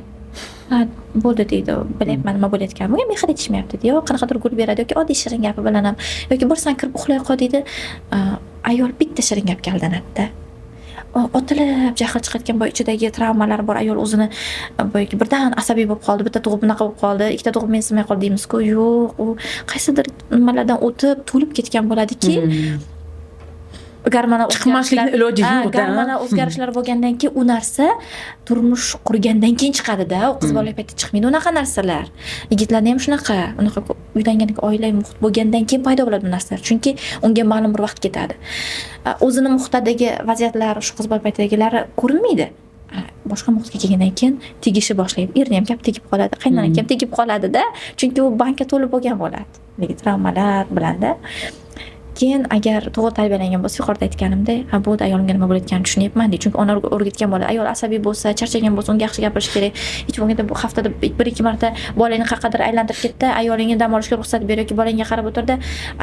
Ha, bo'ldi deydi, bilyapman nima bo'layotganini. Bunga mehr yetishmayapti deydi. Yo qanaqadir gul beradi yoki oddiy shirin gapi bilan ham, yoki borsan kirib uxlay qol deydi. Ayol bitta shirin gapga aldanadi-da. Otilib jahl chiqayotgan, boy ichidagi travmalar bor ayol o'zini boyagi birdan asabiy bo'lib qoldi, bitta tug'ib bunaqa bo'lib qoldi, ikkita tug'ib mensimay qoldi deymiz-ku. Yo'q, u qaysidir nimalardan o'tib, to'lib ketgan bo'ladiki, gormonal Chiqmaslikni o'zgarishlar, iloji ha, yo'q-da. gormonal o'zgarishlar bo'lgandan keyin u narsa turmush qurgandan keyin chiqadi-da. U qiz bola paytda chiqmaydi unaqa narsalar. Yigitlarda ham shunaqa, unaqa uylangan, oila muhit bo'lgandan keyin paydo bo'ladi bu narsalar. Chunki unga ma'lum bir vaqt ketadi. O'zini muhitidagi vaziyatlar, shu qiz bola paytidagilari ko'rinmaydi. Boshqa muhitga kelgandan keyin tegishi boshlaydi. Erni ham gap tegib qoladi, qaynonaki ham tegib qoladida. Chunki u banka to'lib bo'lgan bo'ladi. Haligi travmalar bilanda. Keyin agar to'g'ri tarbiyalangan bo'lsa, yuqorida aytganimdek, ha, bo'ldi, ayolimga nima bo'layotganini tushunyapman deydi. Chunki ona o'rgatgan bo'ladi. Ayol asabiy bo'lsa, charchagan bo'lsa, unga yaxshi gapirish kerak. Hech bo'lmaganda bu haftada 1-2 marta bolangni qayerqadir aylantirib ketdi, ayolingga dam olishga ruxsat ber yoki bolangga qarab o'tirdi,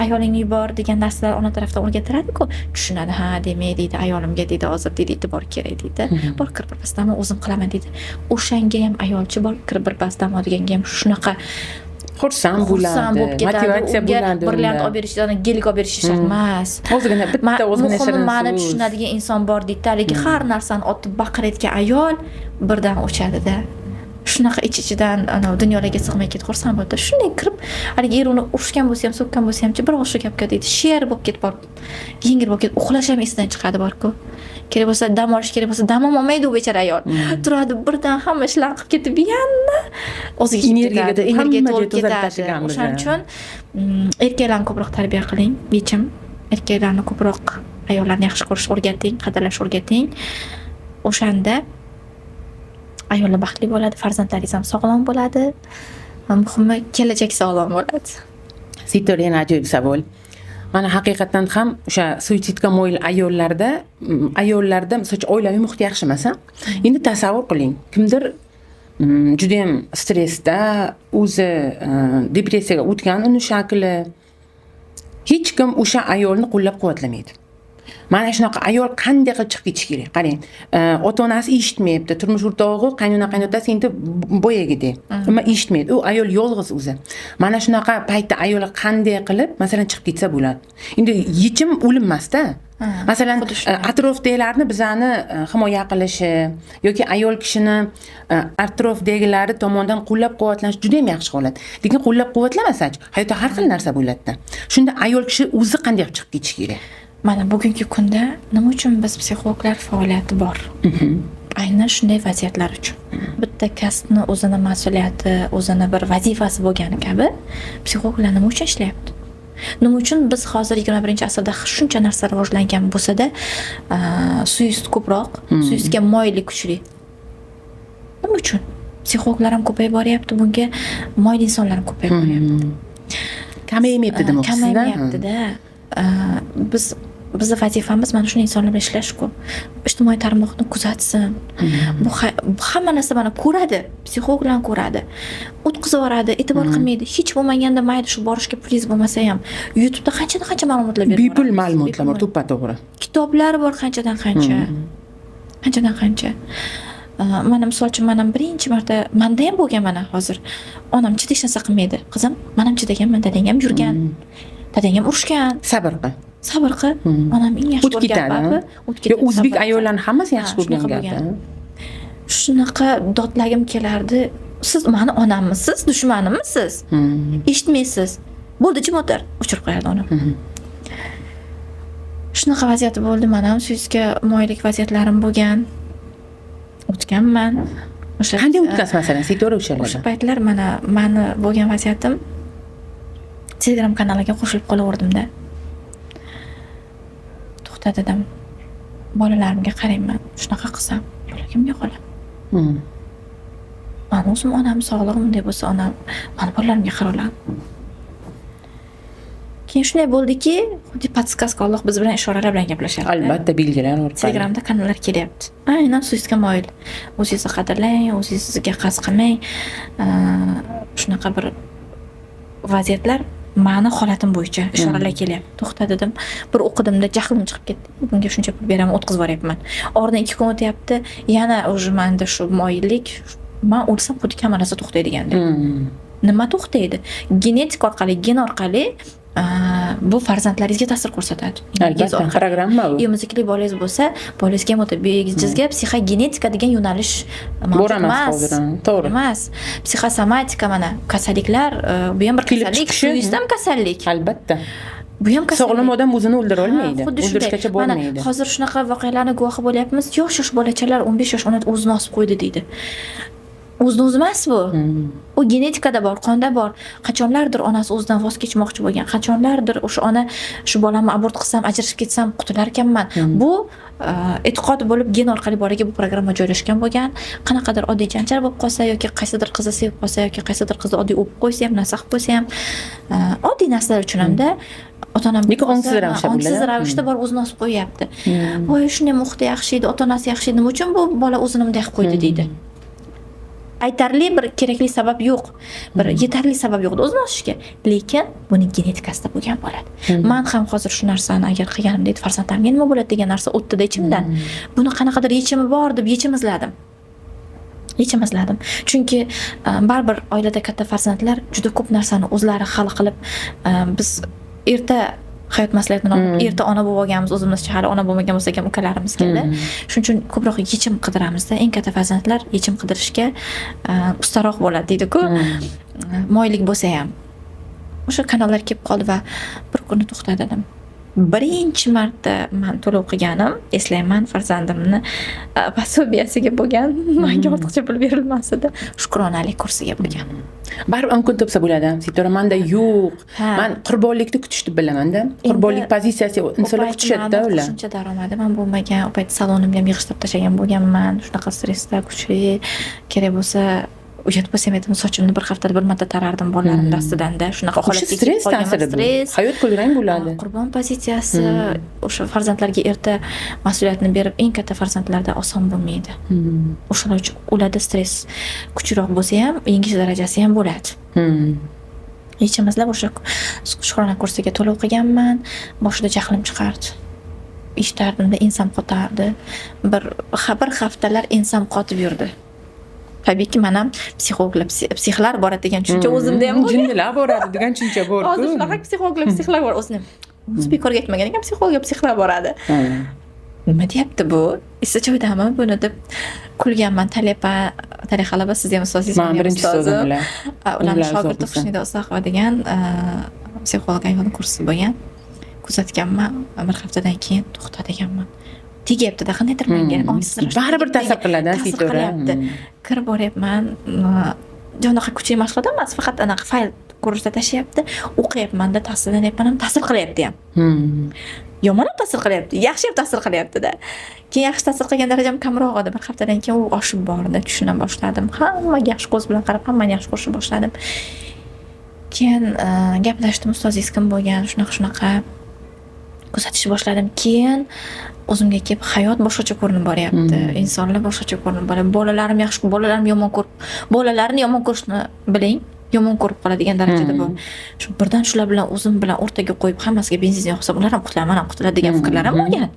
ayolingni yubor degan narsalar ona tarafdan o'rgatiladi-ku. Tushunadi, ha, demak deydi, ayolimga deydi, hozir deydi, e'tibor kerak deydi. Bor kirib birpas dam ol, o'zim qilaman deydi. O'shanga ham ayolchi bor kirib birpas dam ol deganga ham shunaqa Xursand xursand bo'ladi, bo'lib ketadi. Motivatsiya Unga bo'ladi brilliant unda. olib berish, gelik olib berish shart emas. Ozgina bitta ozgina Muhimi shirin mani so'z. tushunadigan inson bor deydi. Haligi har narsani otib baqirayotgan ayol birdan o'chadida. Shunaqa ich-ichidan anavi dunyolarga sig'may ketib xursand bo'ladi. Shunday kirib, haligi er uni urishgan bo'lsa ham, so'kkan bo'lsa hamchi, bir shu gapga deydi, she'r bo'lib ketib borib, yengil bo'lib ketib, uxlash ham esidan chiqadi borku. Kerak bo'lsa dam olish kerak bo'lsa dam ham olmaydi u bechora ayol. Turadi, birdan hamma ishlarni qilib ketib, yana o'ziga kelib Energiyaga ketadi, energiya hamma to'lib joy tozalab ketadi. tashlaganmiz, O'shaning ha. uchun erkaklarni ko'proq tarbiya qiling, yechim. Erkaklarni ko'proq ayollarni yaxshi ko'rish o'rgating, qadrlash o'rgating. O'shanda ayollar baxtli bo'ladi, farzandlaringiz ham sog'lom bo'ladi. Va muhimi, kelajak sog'lom bo'ladi. Sitora, yana ajoyib savol. Mana haqiqatdan ham o'sha suitsidga moyil ayollarda, ayollarda misol uchun oilaviy muhit yaxshi emas, a? Endi tasavvur qiling, kimdir judayam stressda, o'zi depressiyaga o'tgan, uni shakli, hech kim o'sha ayolni qo'llab-quvvatlamaydi. Mana shunaqa ayol qanday qilib chiqib ketishi kerak? Qarang, ota-onasi eshitmayapti, turmush o'rtog'i, qaynona, qaynotasi endi boyagidek. Nima eshitmaydi. U ayol yolg'iz o'zi. Mana shunaqa paytda ayol qanday qilib, masalan, chiqib ketsa bo'ladi? Endi yechim o'lim emas-da. Masalan, xuddi shunday. Atrofdagilarni bizani himoya qilishi yoki ayol kishini atrofdagilari tomonidan qo'llab-quvvatlanish juda ham yaxshi holat. Lekin qo'llab-quvvatlamasachi, hayotda har xil narsa bo'ladi-da. Shunda ayol kishi o'zi qanday qilib chiqib ketishi kerak? Mana bugungi kunda nima uchun biz psixologlar faoliyati bor? Aynan shunday vaziyatlar uchun. Bitta kasbni o'zini mas'uliyati, o'zini bir vazifasi bo'lgani kabi, psixologlar nima uchun ishlayapti? Nima uchun biz hozir 21-asrda shuncha narsa rivojlangan bo'lsa-da, suitsid ko'proq, suitsidga moyillik kuchli. Nima uchun? Psixologlar ham ko'payib boryapti, bunga moyil insonlar ham ko'payib boryapti. Kamaymayapti demoqchisizda? Kamaymayapti-da. Biz Bizni vazifamiz mana shunday insonlar bilan ishlash-ku. Ijtimoiy tarmoqni kuzatsin. Bu hamma narsa mana ko'radi, psixologlar ko'radi. O'tkazib yuboradi, e'tibor qilmaydi. Hech bo'lmaganda mayli, shu borishga pulingiz bo'lmasa ham YouTube'da qanchadan qancha ma'lumotlar berib Bepul boramiz. ma'lumotlar bor, Bepul. to'ppa to'g'ri. Kitoblar bor qanchadan qancha. Qanchadan qancha. Mana misol uchun, man ham birinchi marta manda ham bo'lgan. Mana hozir onam chida, hech narsa qilmaydi. Qizim, man ham chidaganman, dadang ham yurgan. Dadang ham urushgan. Sabr qil. Sabr qil. Onam eng yaxshi O'tib ko'rgan ketadi. gapi, o'tib Yo, ketadi. o'zbek Sabr qil. ayollari hammasi yaxshi Ha, ko'rgan shunaqa gap. bo'lgan. Shunaqa dodlagim kelardi. Siz mani onammisiz, dushmanimmisiz? Eshitmaysiz. Bo'ldi, jim o'tir. O'chirib qo'yardi onam. Shunaqa vaziyat bo'ldi. Mana ham suizidga moyillik vaziyatlarim bo'lgan. O'tganman. O'sha Qanday o'tkazasiz, masalan, Sitora, o'sha o'shalarda? paytlar mana mani bo'lgan vaziyatim, Telegram kanaliga qo'shilib qolaverdimda. To'xta, dedim. Bolalarimga qarayman. Shunaqa qilsam, bola kimga qoladi? Mani o'zim onam sog'lig'im bunday bo'lsa, onam mani bolalarimga qaray. Keyin shunday bo'ldiki, xuddi подсказка, Alloh biz bilan ishoralar bilan gaplashadi. Albatta, belgilar orqali. Telegramda kanallar kelyapti. Aynan suizidga moyil. O'zingizni qadrlang, o'zingizga qasd qilmang. Shunaqa bir vaziyatlar mani holatim bo'yicha ishoralar kelyapti. To'xta, dedim. Bir o'qidimda jahlim chiqib ketdi. Bunga shuncha pul beraman, o'tkazib yuboryapman. Oradan 2 kun o'tyapti. Yana уже manda shu moyillik, man o'lsam xuddi hamma narsa to'xtaydigandek. Nima to'xtaydi? Genetik orqali, gen orqali bu farzandlaringizga ta'sir ko'rsatadi. Emizikli Albatta, orqali. Programma bu. Emizikli bolangiz bo'lsa, bolangizga ham o'tadi. Bizga psixogenetika degan yo'nalish mavjud Bor emas emas. hozir, ha, to'g'ri. Emas. Psixosomatika, mana kasalliklar, bu ham bir Kelib kasallik, chiqishi, suizid ham kasallik. Albatta. Bu ham kasallik. Sog'lom odam o'zini o'ldira olmaydi. Ha, xuddi shunday. O'ldirishgacha Mana bormaydi. hozir shunaqa voqealarni guvohi bo'lyapmiz. Yosh yosh bolachalar, 15 yosh, ona o'zini osib qo'ydi deydi. O'zini o'zi emas bu. U genetikada bor, qonda bor. Qachonlardir onasi o'zidan voz kechmoqchi bo'lgan. Qachonlardir o'sha ona shu bolamni abort qilsam, ajrashib ketsam qutular ekanman. Bu e'tiqod bo'lib, gen orqali bolaga bu programma joylashgan bo'lgan. Qanaqadir oddiy janjal bo'lib qolsa yoki qaysidir qizni sevib qolsa yoki qaysidir qizni oddiy o'pib qo'ysa ham, narsa qilib qo'ysa ham, oddiy narsalar uchun hamda ota-onam Lekin ongsiz ravishda ongsiz bular. ravishda borib o'zini osib qo'yyapti. Voy, shunday muhiti yaxshi edi, ota-onasi yaxshi edi, nima uchun bu bola o'zini bunday qilib qo'ydi deydi. Aytarli bir kerakli sabab yo'q. Bir yetarli sabab yo'q o'zini osishga. Lekin buning genetikasida bo'lgan bo'ladi. Man ham hozir shu narsani agar qilganimda edi, farzandlarimga nima bo'ladi degan narsa o'tdi-da ichimdan. Buni qanaqadir yechimi bor deb yechim izladim. Yechim izladim. Chunki baribir oilada katta farzandlar juda ko'p narsani o'zlari hal qilib, biz erta hayot mas'uliyatini olib, erta ona bo'lib olganmiz, o'zimizcha hali ona bo'lmagan bo'lsak ham ukalarimiz keldi. Shuning uchun ko'proq yechim qidiramizda. Eng katta farzandlar yechim qidirishga ustaroq bo'ladi deydi-ku. Moyillik bo'lsa ham. O'sha kanallar kelib qoldi va bir kuni to'xta dedim. Birinchi marta man to'lov qilganim, eslayman, farzandimni пособия siga bo'lgan, manga ortiqcha pul berilmas edi. Shukronalik kursiga bo'lgan. Baribir imkon topsa bo'ladi. Sitora, manda yo'q. Ha. Man qurbonlikni kutish deb bilamanda. Qurbonlik pozitsiyasi U insonlar payt kutishadi-da mani ular. qo'shimcha daromadim ham bo'lmagan. U payt salonimni ham yig'ishtirib tashlagan bo'lganman. Shunaqa stressda kuchli, kerak bo'lsa, uyat bo'lsa ham aytaman, sochimni bir haftada bir marta tarardim bolalarim dastidanda. Shunaqa O'sha holatga kelib stress qolganman. ta'siri bu. Stress. Hayot kulrang bo'ladi. Qurbon pozitsiyasi, o'sha farzandlarga erta mas'uliyatni berib, eng katta farzandlarda oson bo'lmaydi. O'shalar uchun ularda stress kuchliroq bo'lsa ham, yengish darajasi ham bo'ladi. Yechim izlab o'sha shukrona kursiga to'lov qilganman. Boshida jahlim chiqardi. Eshitardimda, ensam qotardi. Bir haftalar ensam qotib yurdi. Tabiiyki, man ham psixologlar, psixlar boradi degan tushuncha o'zimda ham bo'lgan. Jinnilar boradi degan tushuncha bor-ku. Hozir shunaqa psixologlar, psixlar bor. O'zim o'zi bekorga aytmagan ekan, psixologlar, psixlar boradi. Nima deyapti bu? Esi joyidami buni deb kulganman. Talipa, Taliha xola, siz ham ustozingiz, Man meni ham birinchi ustozim ustozim. ular. Ularni Ular shogirdi uzoq. Xushnida Uzoqova degan psixolog ayolni kursi bo'lgan. Kuzatganman. Bir haftadan keyin to'xta deganman. Tegyapti-da qandaydir menga. Ongsiz ravishda Baribir ta'sir qiladi, ta'sir Sitora. qilyapti. Kirib boryapman. Unaqa kuchli mashg'ulot emas, faqat anaqa fayl ko'rishda tashlayapti. O'qiyapman-da, ta'sirlanyapman ham, ta'sir qilyapti ham. Yomon ham ta'sir qilyapti, yaxshi ham ta'sir qilyapti-da. Keyin yaxshi ta'sir qilgan darajam kamroq edi. Bir haftadan keyin u oshib bordi, tushuna boshladim. Hammaga yaxshi ko'z bilan qarab, hammani yaxshi ko'rishni boshladim. Keyin gaplashdim, ustozingiz kim bo'lgan, shunaqa shunaqa. Kuzatishni boshladim. Keyin o'zimga kelib, hayot boshqacha ko'rinib boryapti. Insonlar boshqacha ko'rinib boryapti. Bolalarim yaxshi, bolalarim yomon ko'rib, bolalarni yomon ko'rishni biling, yomon ko'rib qoladigan darajada bu. Shu birdan shular bilan o'zim bilan o'rtaga qo'yib, hammasiga benzin yoqsam, ular ham qutuladi, man ham qutuladi degan fikrlar ham bo'lgan.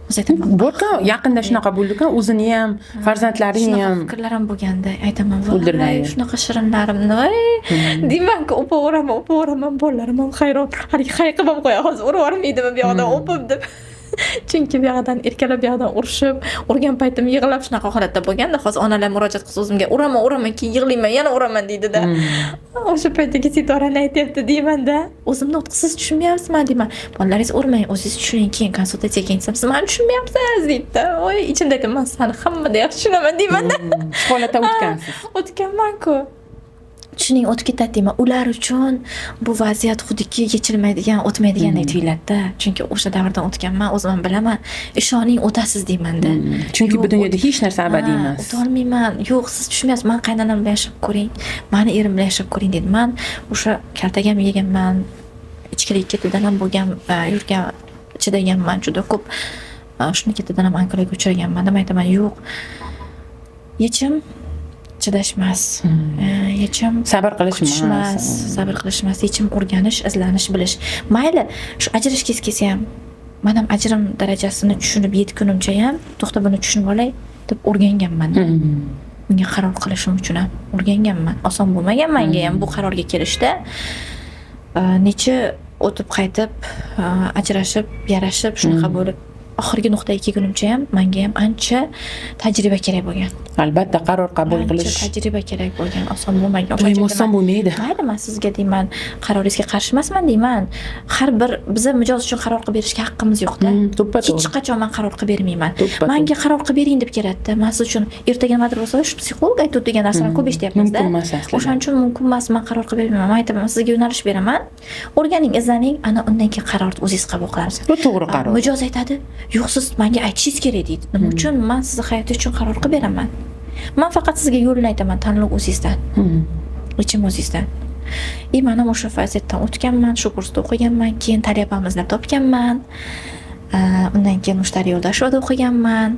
Hozir aytaman, Borku, yaqinda shunaqa bo'ldiku, o'zini ham, farzandlarini shunaqa ham fikrlar ham bo'lganda aytaman, voy, o'ldirgan. Shunaqa shirinlarimni, voy, deymanku, o'paveraman, o'paveraman, bolalarim ham hayron, haligi hayiqib ham qo'yadi, hozir urib yubormaydimi bu yoqdan o'pib deb. Chunki bu yoqdan erkalab, bu yoqdan urishib, urgan paytim yig'lab, shunaqa holatda bo'lganda. Hozir onalar murojaat qilsa o'zimga, uraman, uraman, keyin yig'layman, yana uraman deydida. O'sha paytdagi Sitorani aytyapti deymanda, o'zimni siz tushunmayapsizmi deyman, bolalaringizni urmang, o'zingiz tushuning, keyin konsultatsiyaga keyin desam, siz mani tushunmayapsiz deydida. Voy, ichimda aytaman, sani hammada yaxshi tushunaman deymanda. Shu holatdan o'tgansiz. O'tganmanku. Tushuning, o'tib ketadi deyman. Ular uchun bu vaziyat xuddiki yechilmaydigan, o'tmaydigandek tuyuladida. Chunki o'sha davrdan o'tganman, o'zim ham bilaman. Ishoning, o'tasiz deymanda. Chunki bu Yo'q, dunyoda hech narsa abadiy Ha, emas. O'tolmayman. Yo'q, siz tushunmayapsiz. Man qaynonam bilan yashab ko'ring, mani erim bilan yashab ko'ring deydi. Man o'sha kaltak ham yeganman, ichkilik ketidan ham bo'lgan, yurgan, chidaganman juda ko'p. Shuni ketidan ham onkologiyaga uchraganman deb aytaman. Yo'q. Yechim chidash emas. Yechim Sabr qilish kutish emas. Emas, sabr qilish emas. Yechim o'rganish, izlanish, bilish. Mayli, shu ajrashgingiz kelsa ham, man ham ajrim darajasini tushunib yetgunimcha ham, to'xta, buni tushunib olay deb o'rganganman. Bunga qaror qilishim uchun ham o'rganganman. Oson bo'lmagan menga ham bu qarorga kelishda. Necha o'tib qaytib, ajrashib, yarashib, shunaqa bo'lib oxirgi nuqtaga kelgunimcha ham menga ham ancha tajriba kerak bo'lgan. Albatta, qaror qabul Ancha qilish tajriba kerak bo'lgan, oson bo'lmagan. O'sha doim uchun oson aytaman, bo'lmaydi. Mayli, man sizga deyman, qaroringizga qarshi emasman deyman. Har bir biza mijoz uchun qaror qilib berishga haqqimiz yo'qda. To'ppa Hech to'g'ri. qachon man qaror qilib bermayman. To'ppa to'g'ri. Manga qaror qilib bering deb keladida. Man siz uchun ertaga nimadir bo'lsa, shu psixolog aytdi degan narsalarni ko'p eshityapmizda. Mumkin emas aslida. O'shaning uchun mumkin emas, man qaror qilib bermayman. Man aytaman, sizga yo'nalish beraman. O'rganing, izlaning, ana undan keyin qarorni o'zingiz qabul qilasiz. Bu to'g'ri qaror. Mijoz aytadi, yo'q, siz menga aytishingiz kerak deydi. Nima uchun man sizni hayotingiz uchun qaror qilib beraman? Man faqat sizga yo'lini aytaman, tanlov o'zingizdan. Yechim o'zingizdan. И man ham o'sha vaziyatdan o'tganman, shu kursda o'qiganman, keyin talabamizni topganman. Undan keyin Mushtari Yo'ldashevada o'qiganman.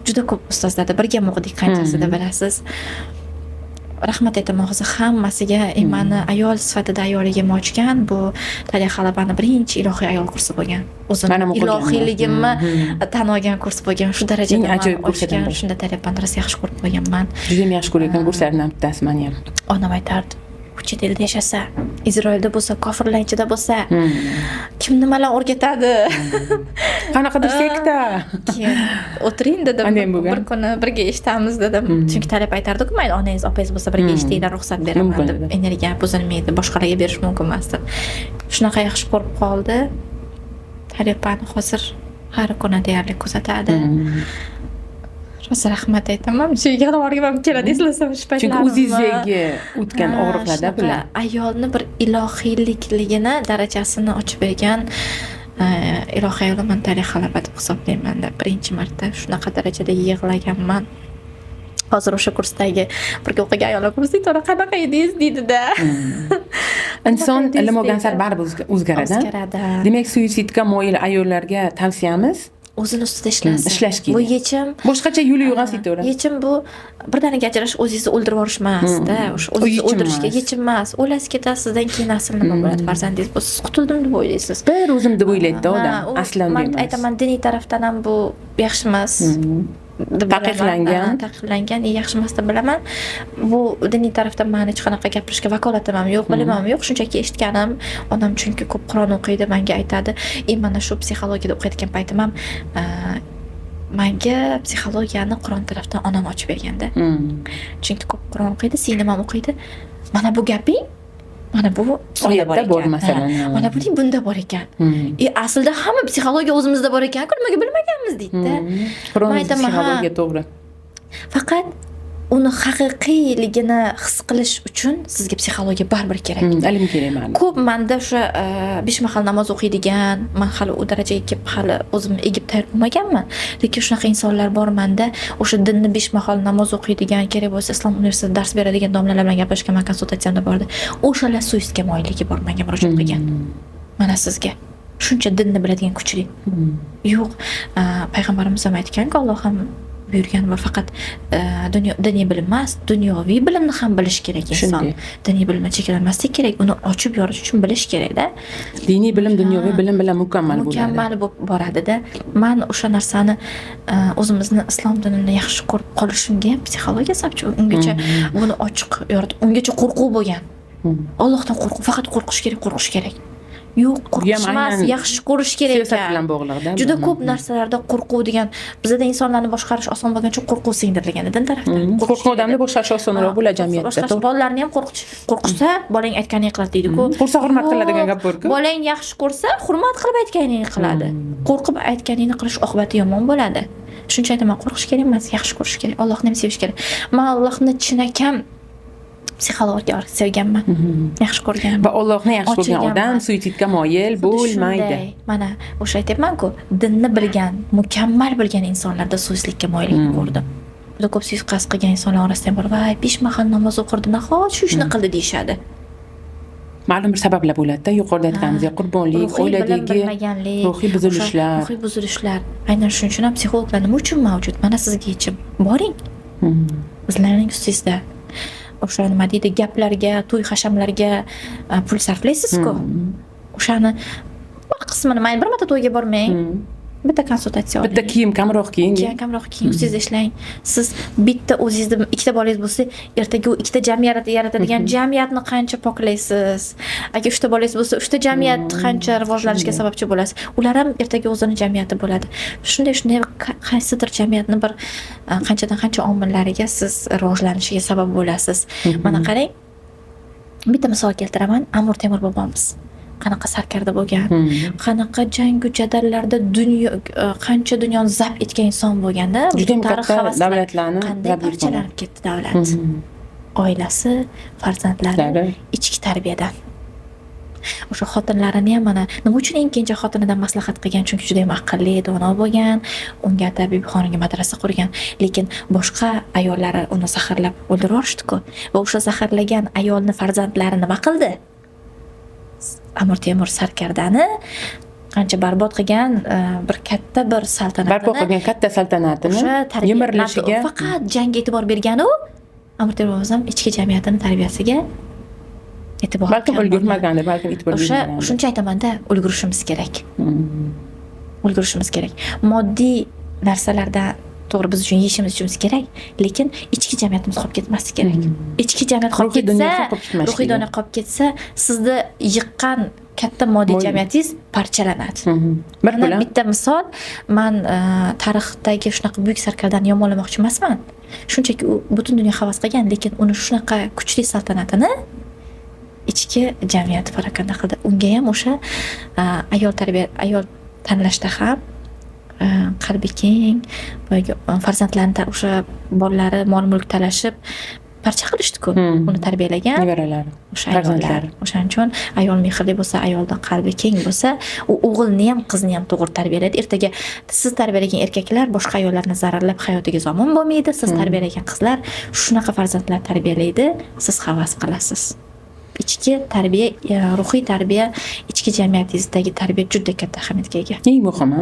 Juda ko'p ustozlarda birga o'qidik qanchasida, bilasiz. Rahmat aytaman hozir hammasiga. Mani ayol sifatida ayolligimni ochgan bu Taliya Xalabani birinchi ilohiy ayol kursi bo'lgan. O'zim Man ham o'qiganman. ilohiyligimni tan olgan kurs bo'lgan. Shu darajada Eng mani ajoyib kurslardan ochgan. biri. Shunda Taliyapani rosa yaxshi ko'rib qolganman. Judayam yaxshi ko'rayotgan kurslardan bittasi mani ham. Onam aytardi, u chet elda yashasa, Izroilda bo'lsa, kofirlar ichida bo'lsa, kim nimalar o'rgatadi? Qanaqadir sekta. Keyin o'tiring dedim. Qanday bo'lgan? Bir kuni birga eshitamiz dedim. Chunki Talab aytardiku, mayli, onangiz, opangiz bo'lsa, birga eshitinglar, ruxsat beraman Mumkin deb. edi. Energiya buzilmaydi, boshqalarga berish mumkin emas deb. Shunaqa yaxshi ko'rib qoldi. Talabani hozir har kuni deyarli kuzatadi. Rosa rahmat aytaman. Shu yig'lab ham keladi eslasam shu Chunki paytlarimni. o'zingizdagi o'tgan Ha, og'riqlarda shunaqa bular. Ayolni bir ilohiylikligini darajasini ochib bergan ilohiy ayolman Taliya Xalaba deb hisoblaymanda. Birinchi marta shunaqa darajada yig'laganman. Hozir o'sha kursdagi birga o'qigan ayollar ko'rsa, "Sitora, qanaqa edingiz?" deydida. Inson Qanaqa edingiz ilm olgan sari deydi. baribir o'zgaradi. O'zgaradi. Demak, suitsidga moyil ayollarga tavsiyamiz o'zini ustida ishlasin. Ishlash kerak. Bu yechim Boshqacha yo'li yo'q, Sitora. Yechim bu birdaniga ajrashib, o'zingizni o'ldirib yuborish emasda. O'sha U o'zingizni yechim o'ldirishga emas. Yechim emas. O'lasiz, ketasiz, sizdan keyin asl nima bo'ladi? Farzandingiz bo'lsa, siz qutuldim deb o'ylaysiz. Bir o'zim deb o'ylaydi Ha, odam. u Asli unday man emas. aytaman, diniy tarafdan ham bu yaxshi emas deb bilaman. Taqiqlangan. Ha, taqiqlangan, yaxshi emas deb bilaman. Bu diniy tarafdan mani hech qanaqa gapirishga vakolatim ham yo'q, bilimim ham yo'q. Shunchaki eshitganim, onam chunki ko'p Qur'on o'qiydi, menga aytadi. И mana shu psixologiyada o'qiyotgan paytim ham manga psixologiyani Qur'on tarafdan onam ochib berganda. Chunki ko'p Qur'on o'qiydi, singlim ham o'qiydi. Mana bu gaping, mana bu surada bor Oyatda bor ekan. masalan. Ha, mana buning bunda bor ekan. E, aslida hamma psixologiya o'zimizda bor ekan-ku, nimaga bilmaganmiz deydida. Qur'on Man aytaman, ha. psixologiya, to'g'ri. Faqat uni haqiqiyligini his qilish uchun sizga psixologiya baribir kerak. Ilm kerak ma'lum. Ko'p manda o'sha besh mahal namoz o'qiydigan, man hali u darajaga kelib, hali o'zimni egib tayyor bo'lmaganman. Lekin shunaqa insonlar bor manda, o'sha dinni besh mahal namoz o'qiydigan, kerak bo'lsa Islom universitetida dars beradigan domlalar bilan gaplashgan, man konsultatsiyamda bordi. O'shalar suisidga moyilligi bor menga murojaat qilgan. Mana sizga. Shuncha dinni biladigan kuchli. Yo'q, payg'ambarimiz ham aytgan-ku, Alloh ham buyurgan bor, faqat dunyo diniy bilim emas, dunyoviy bilimni ham bilish kerak inson. Shunday. Diniy bilimni cheklanmaslik kerak, uni ochib yorish uchun bilish kerakda. Diniy bilim dunyoviy bilim bilan mukammal bo'ladi. Mukammal bo'lib boradida. Man o'sha narsani, o'zimizni islom dinini yaxshi ko'rib qolishimga ham psixologiya sababchi. Ungacha buni ochiq yoritib, ungacha qo'rquv bo'lgan. Allohdan qo'rquv, faqat qo'rqish kerak, qo'rqish kerak. Yo'q, qo'rqish emas, aynan yaxshi ko'rish kerak siyosat ekan. bilan bog'liqda. Juda ko'p narsalarda qo'rquv degan, bizada insonlarni boshqarish oson bo'lgani uchun qo'rquv singdirilgan din tarafdan. Qo'rqish Qo'rqgan odamni kerak. boshqarish osonroq bo'ladi jamiyatda. Boshqarish, bolalarni ham qo'rqishsa, bolang aytganini qiladi deydi-ku. Qo'rqsa hurmat qiladigan Yo'q, gap bor-ku. Bolang yaxshi ko'rsa, hurmat qilib aytganingni qiladi. Qo'rqib aytganingni qilish oqibati yomon bo'ladi. Shuning uchun aytaman, qo'rqish kerak emas, yaxshi ko'rish kerak. Allohni ham sevish kerak. Men Allohni chinakam psixologiya orqali sevganman. Yaxshi ko'rganman. Va Allohni yaxshi ko'rgan Ochilganman. odam suitsidga moyil Xuddi bo'lmaydi. shunday. Mana o'sha aytyapman-ku, dinni bilgan, mukammal bilgan insonlarda suisidga moyillikni ko'rdim. Juda ko'p suiqasd qilgan insonlar orasida ham bor. Voy, 5 mahal namoz o'qirdi, nahot shu ishni qildi deyishadi. Ma'lum bir sabablar bo'ladi-da, yuqorida aytganimizdek, qurbonlik, Ruhiy bilim oiladagi bilmaganlik, ruhiy buzilishlar. O'sha ruhiy buzilishlar. Aynan shuning uchun ham psixologlar nima uchun mavjud? Mana sizga yechim. Boring. Bizlarning ustingizda o'sha nima deydi, gaplarga, to'y hashamlarga pul sarflaysiz-ku. O'shani bir qismini, mayli, bir marta to'yga bormang. Bitta konsultatsiya oling. Bitta kiyim kamroq kiying. Keyin kamroq kiying, ustingizda ishlang. Siz bitta o'zingizni ikkita bolangiz bo'lsa, ertaga u ikkita jamiyat yaratadigan jamiyatni qancha poklaysiz. Agar uchta bolangiz bo'lsa, uchta jamiyat qancha rivojlanishiga sababchi bo'lasiz. Ular ham ertaga o'zini jamiyati bo'ladi. Shunday shunday qaysidir jamiyatni bir qanchadan qancha omillariga siz rivojlanishiga sabab bo'lasiz. Mana qarang, bitta misol keltiraman. Amir Temur bobomiz qanaqa sarkarda bo'lgan, qanaqa jangu jadallarda dunyo, qancha dunyoni zabt etgan inson bo'lganda, Juda ham butun tarix katta havas qiladi. davlatlarni Qanday zabt etgan. parchalanib ketdi davlat. Oilasi, farzandlari Lari. ichki tarbiyadan. O'sha xotinlarini ham mana nima uchun eng kenja xotinidan maslahat qilgan? Chunki juda ham aqlli, dono bo'lgan, unga atab Bibixonimga madrasa qurgan. Lekin boshqa ayollari uni zaharlab o'ldirib yuborishdi-ku. Va o'sha zaharlagan ayolni farzandlari nima qildi? Amir Temur sarkardani qancha barbod qilgan, bir katta bir saltanatini, Barpo qilgan katta saltanatini o'sha tarbiya yemirilishiga faqat jangga e'tibor bergan u Amir Temur bobomiz ham ichki jamiyatini tarbiyasiga e'tibor balkim kam bo'lgan. ulgurmagandir, balkim e'tibor O'sha bermagandir. shuncha aytamanda, ulgurishimiz kerak. Ulgurishimiz kerak. Moddiy narsalarda to'g'ri, biz uchun yeyishimiz ichishimiz kerak, lekin ichki jamiyatimiz qolib ketmasligi kerak. Ichki jamiyat qolib Ruhiy ketsa, dunyosi qolib ketmasligi. Ruhiy dunyo qolib ketsa, sizni yiqqan katta moddiy jamiyatingiz parchalanadi. Bir Mana bilan bitta misol, man tarixdagi shunaqa buyuk sarkardani yomonlamoqchi emasman. Shunchaki u butun dunyo havas qilgan, lekin uni shunaqa kuchli saltanatini ichki jamiyati parokanda qildi. Unga ham o'sha ayol tarbiya, ayol tanlashda ham qalbi keng, boyagi farzandlarini o'sha bolalari mol-mulk talashib parcha qilishdi-ku. Uni tarbiyalagan Nevaralari, o'sha ayollar. farzandlari. O'shaning uchun ayol mehrli bo'lsa, ayoldan qalbi keng bo'lsa, u o'g'ilni ham, qizni ham to'g'ri tarbiyalaydi. Ertaga siz tarbiyalagan erkaklar boshqa ayollarni zararlab hayotiga zomin bo'lmaydi. Siz tarbiyalagan qizlar shunaqa farzandlar tarbiyalaydi, siz havas qilasiz. Ichki tarbiya, ruhiy tarbiya, ichki jamiyatingizdagi tarbiya juda katta ahamiyatga ega. Eng muhimi.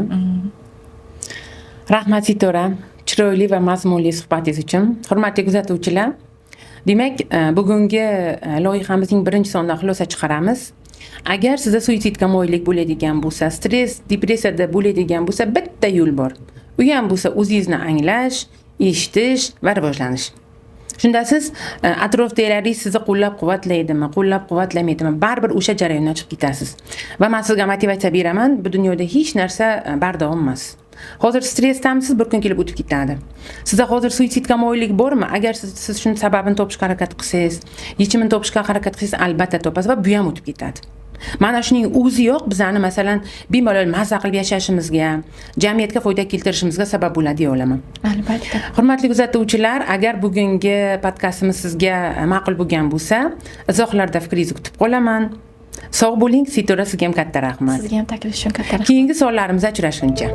Rahmat, Sitora, chiroyli va mazmunli suhbatingiz uchun. Hurmatli kuzatuvchilar, demak, bugungi loyihamizning birinchi sonidan xulosa chiqaramiz. Agar sizda suitsidga moyillik bo'ladigan bo'lsa, stress, depressiyada bo'ladigan bo'lsa, bitta yo'l bor. U ham bo'lsa o'zingizni anglash, eshitish va rivojlanish. Shunda siz atrofdagilaringiz sizni qo'llab-quvvatlaydimi, qo'llab-quvvatlamaydimi, baribir o'sha jarayondan chiqib ketasiz. Va men sizga motivatsiya beraman, bu dunyoda hech narsa bardavom emas. Hozir stressdamisiz, bir kun kelib o'tib ketadi. Sizda hozir suitsidga moyillik bormi? Agar siz shuni sababini topishga harakat qilsangiz, yechimini topishga harakat qilsangiz, albatta topasiz va bu ham o'tib ketadi. Mana shuning o'ziyoq bizani, masalan, bemalol mazza qilib yashashimizga, jamiyatga foyda keltirishimizga sabab bo'ladi deya olaman. Albatta. Hurmatli kuzatuvchilar, agar bugungi podkastimiz sizga ma'qul bo'lgan bo'lsa, izohlarda fikringizni kutib qolaman. Sog' bo'ling, Sitora, sizga ham katta rahmat. Sizga ham taklif uchun katta rahmat. Keyingi sonlarimizda uchrashguncha.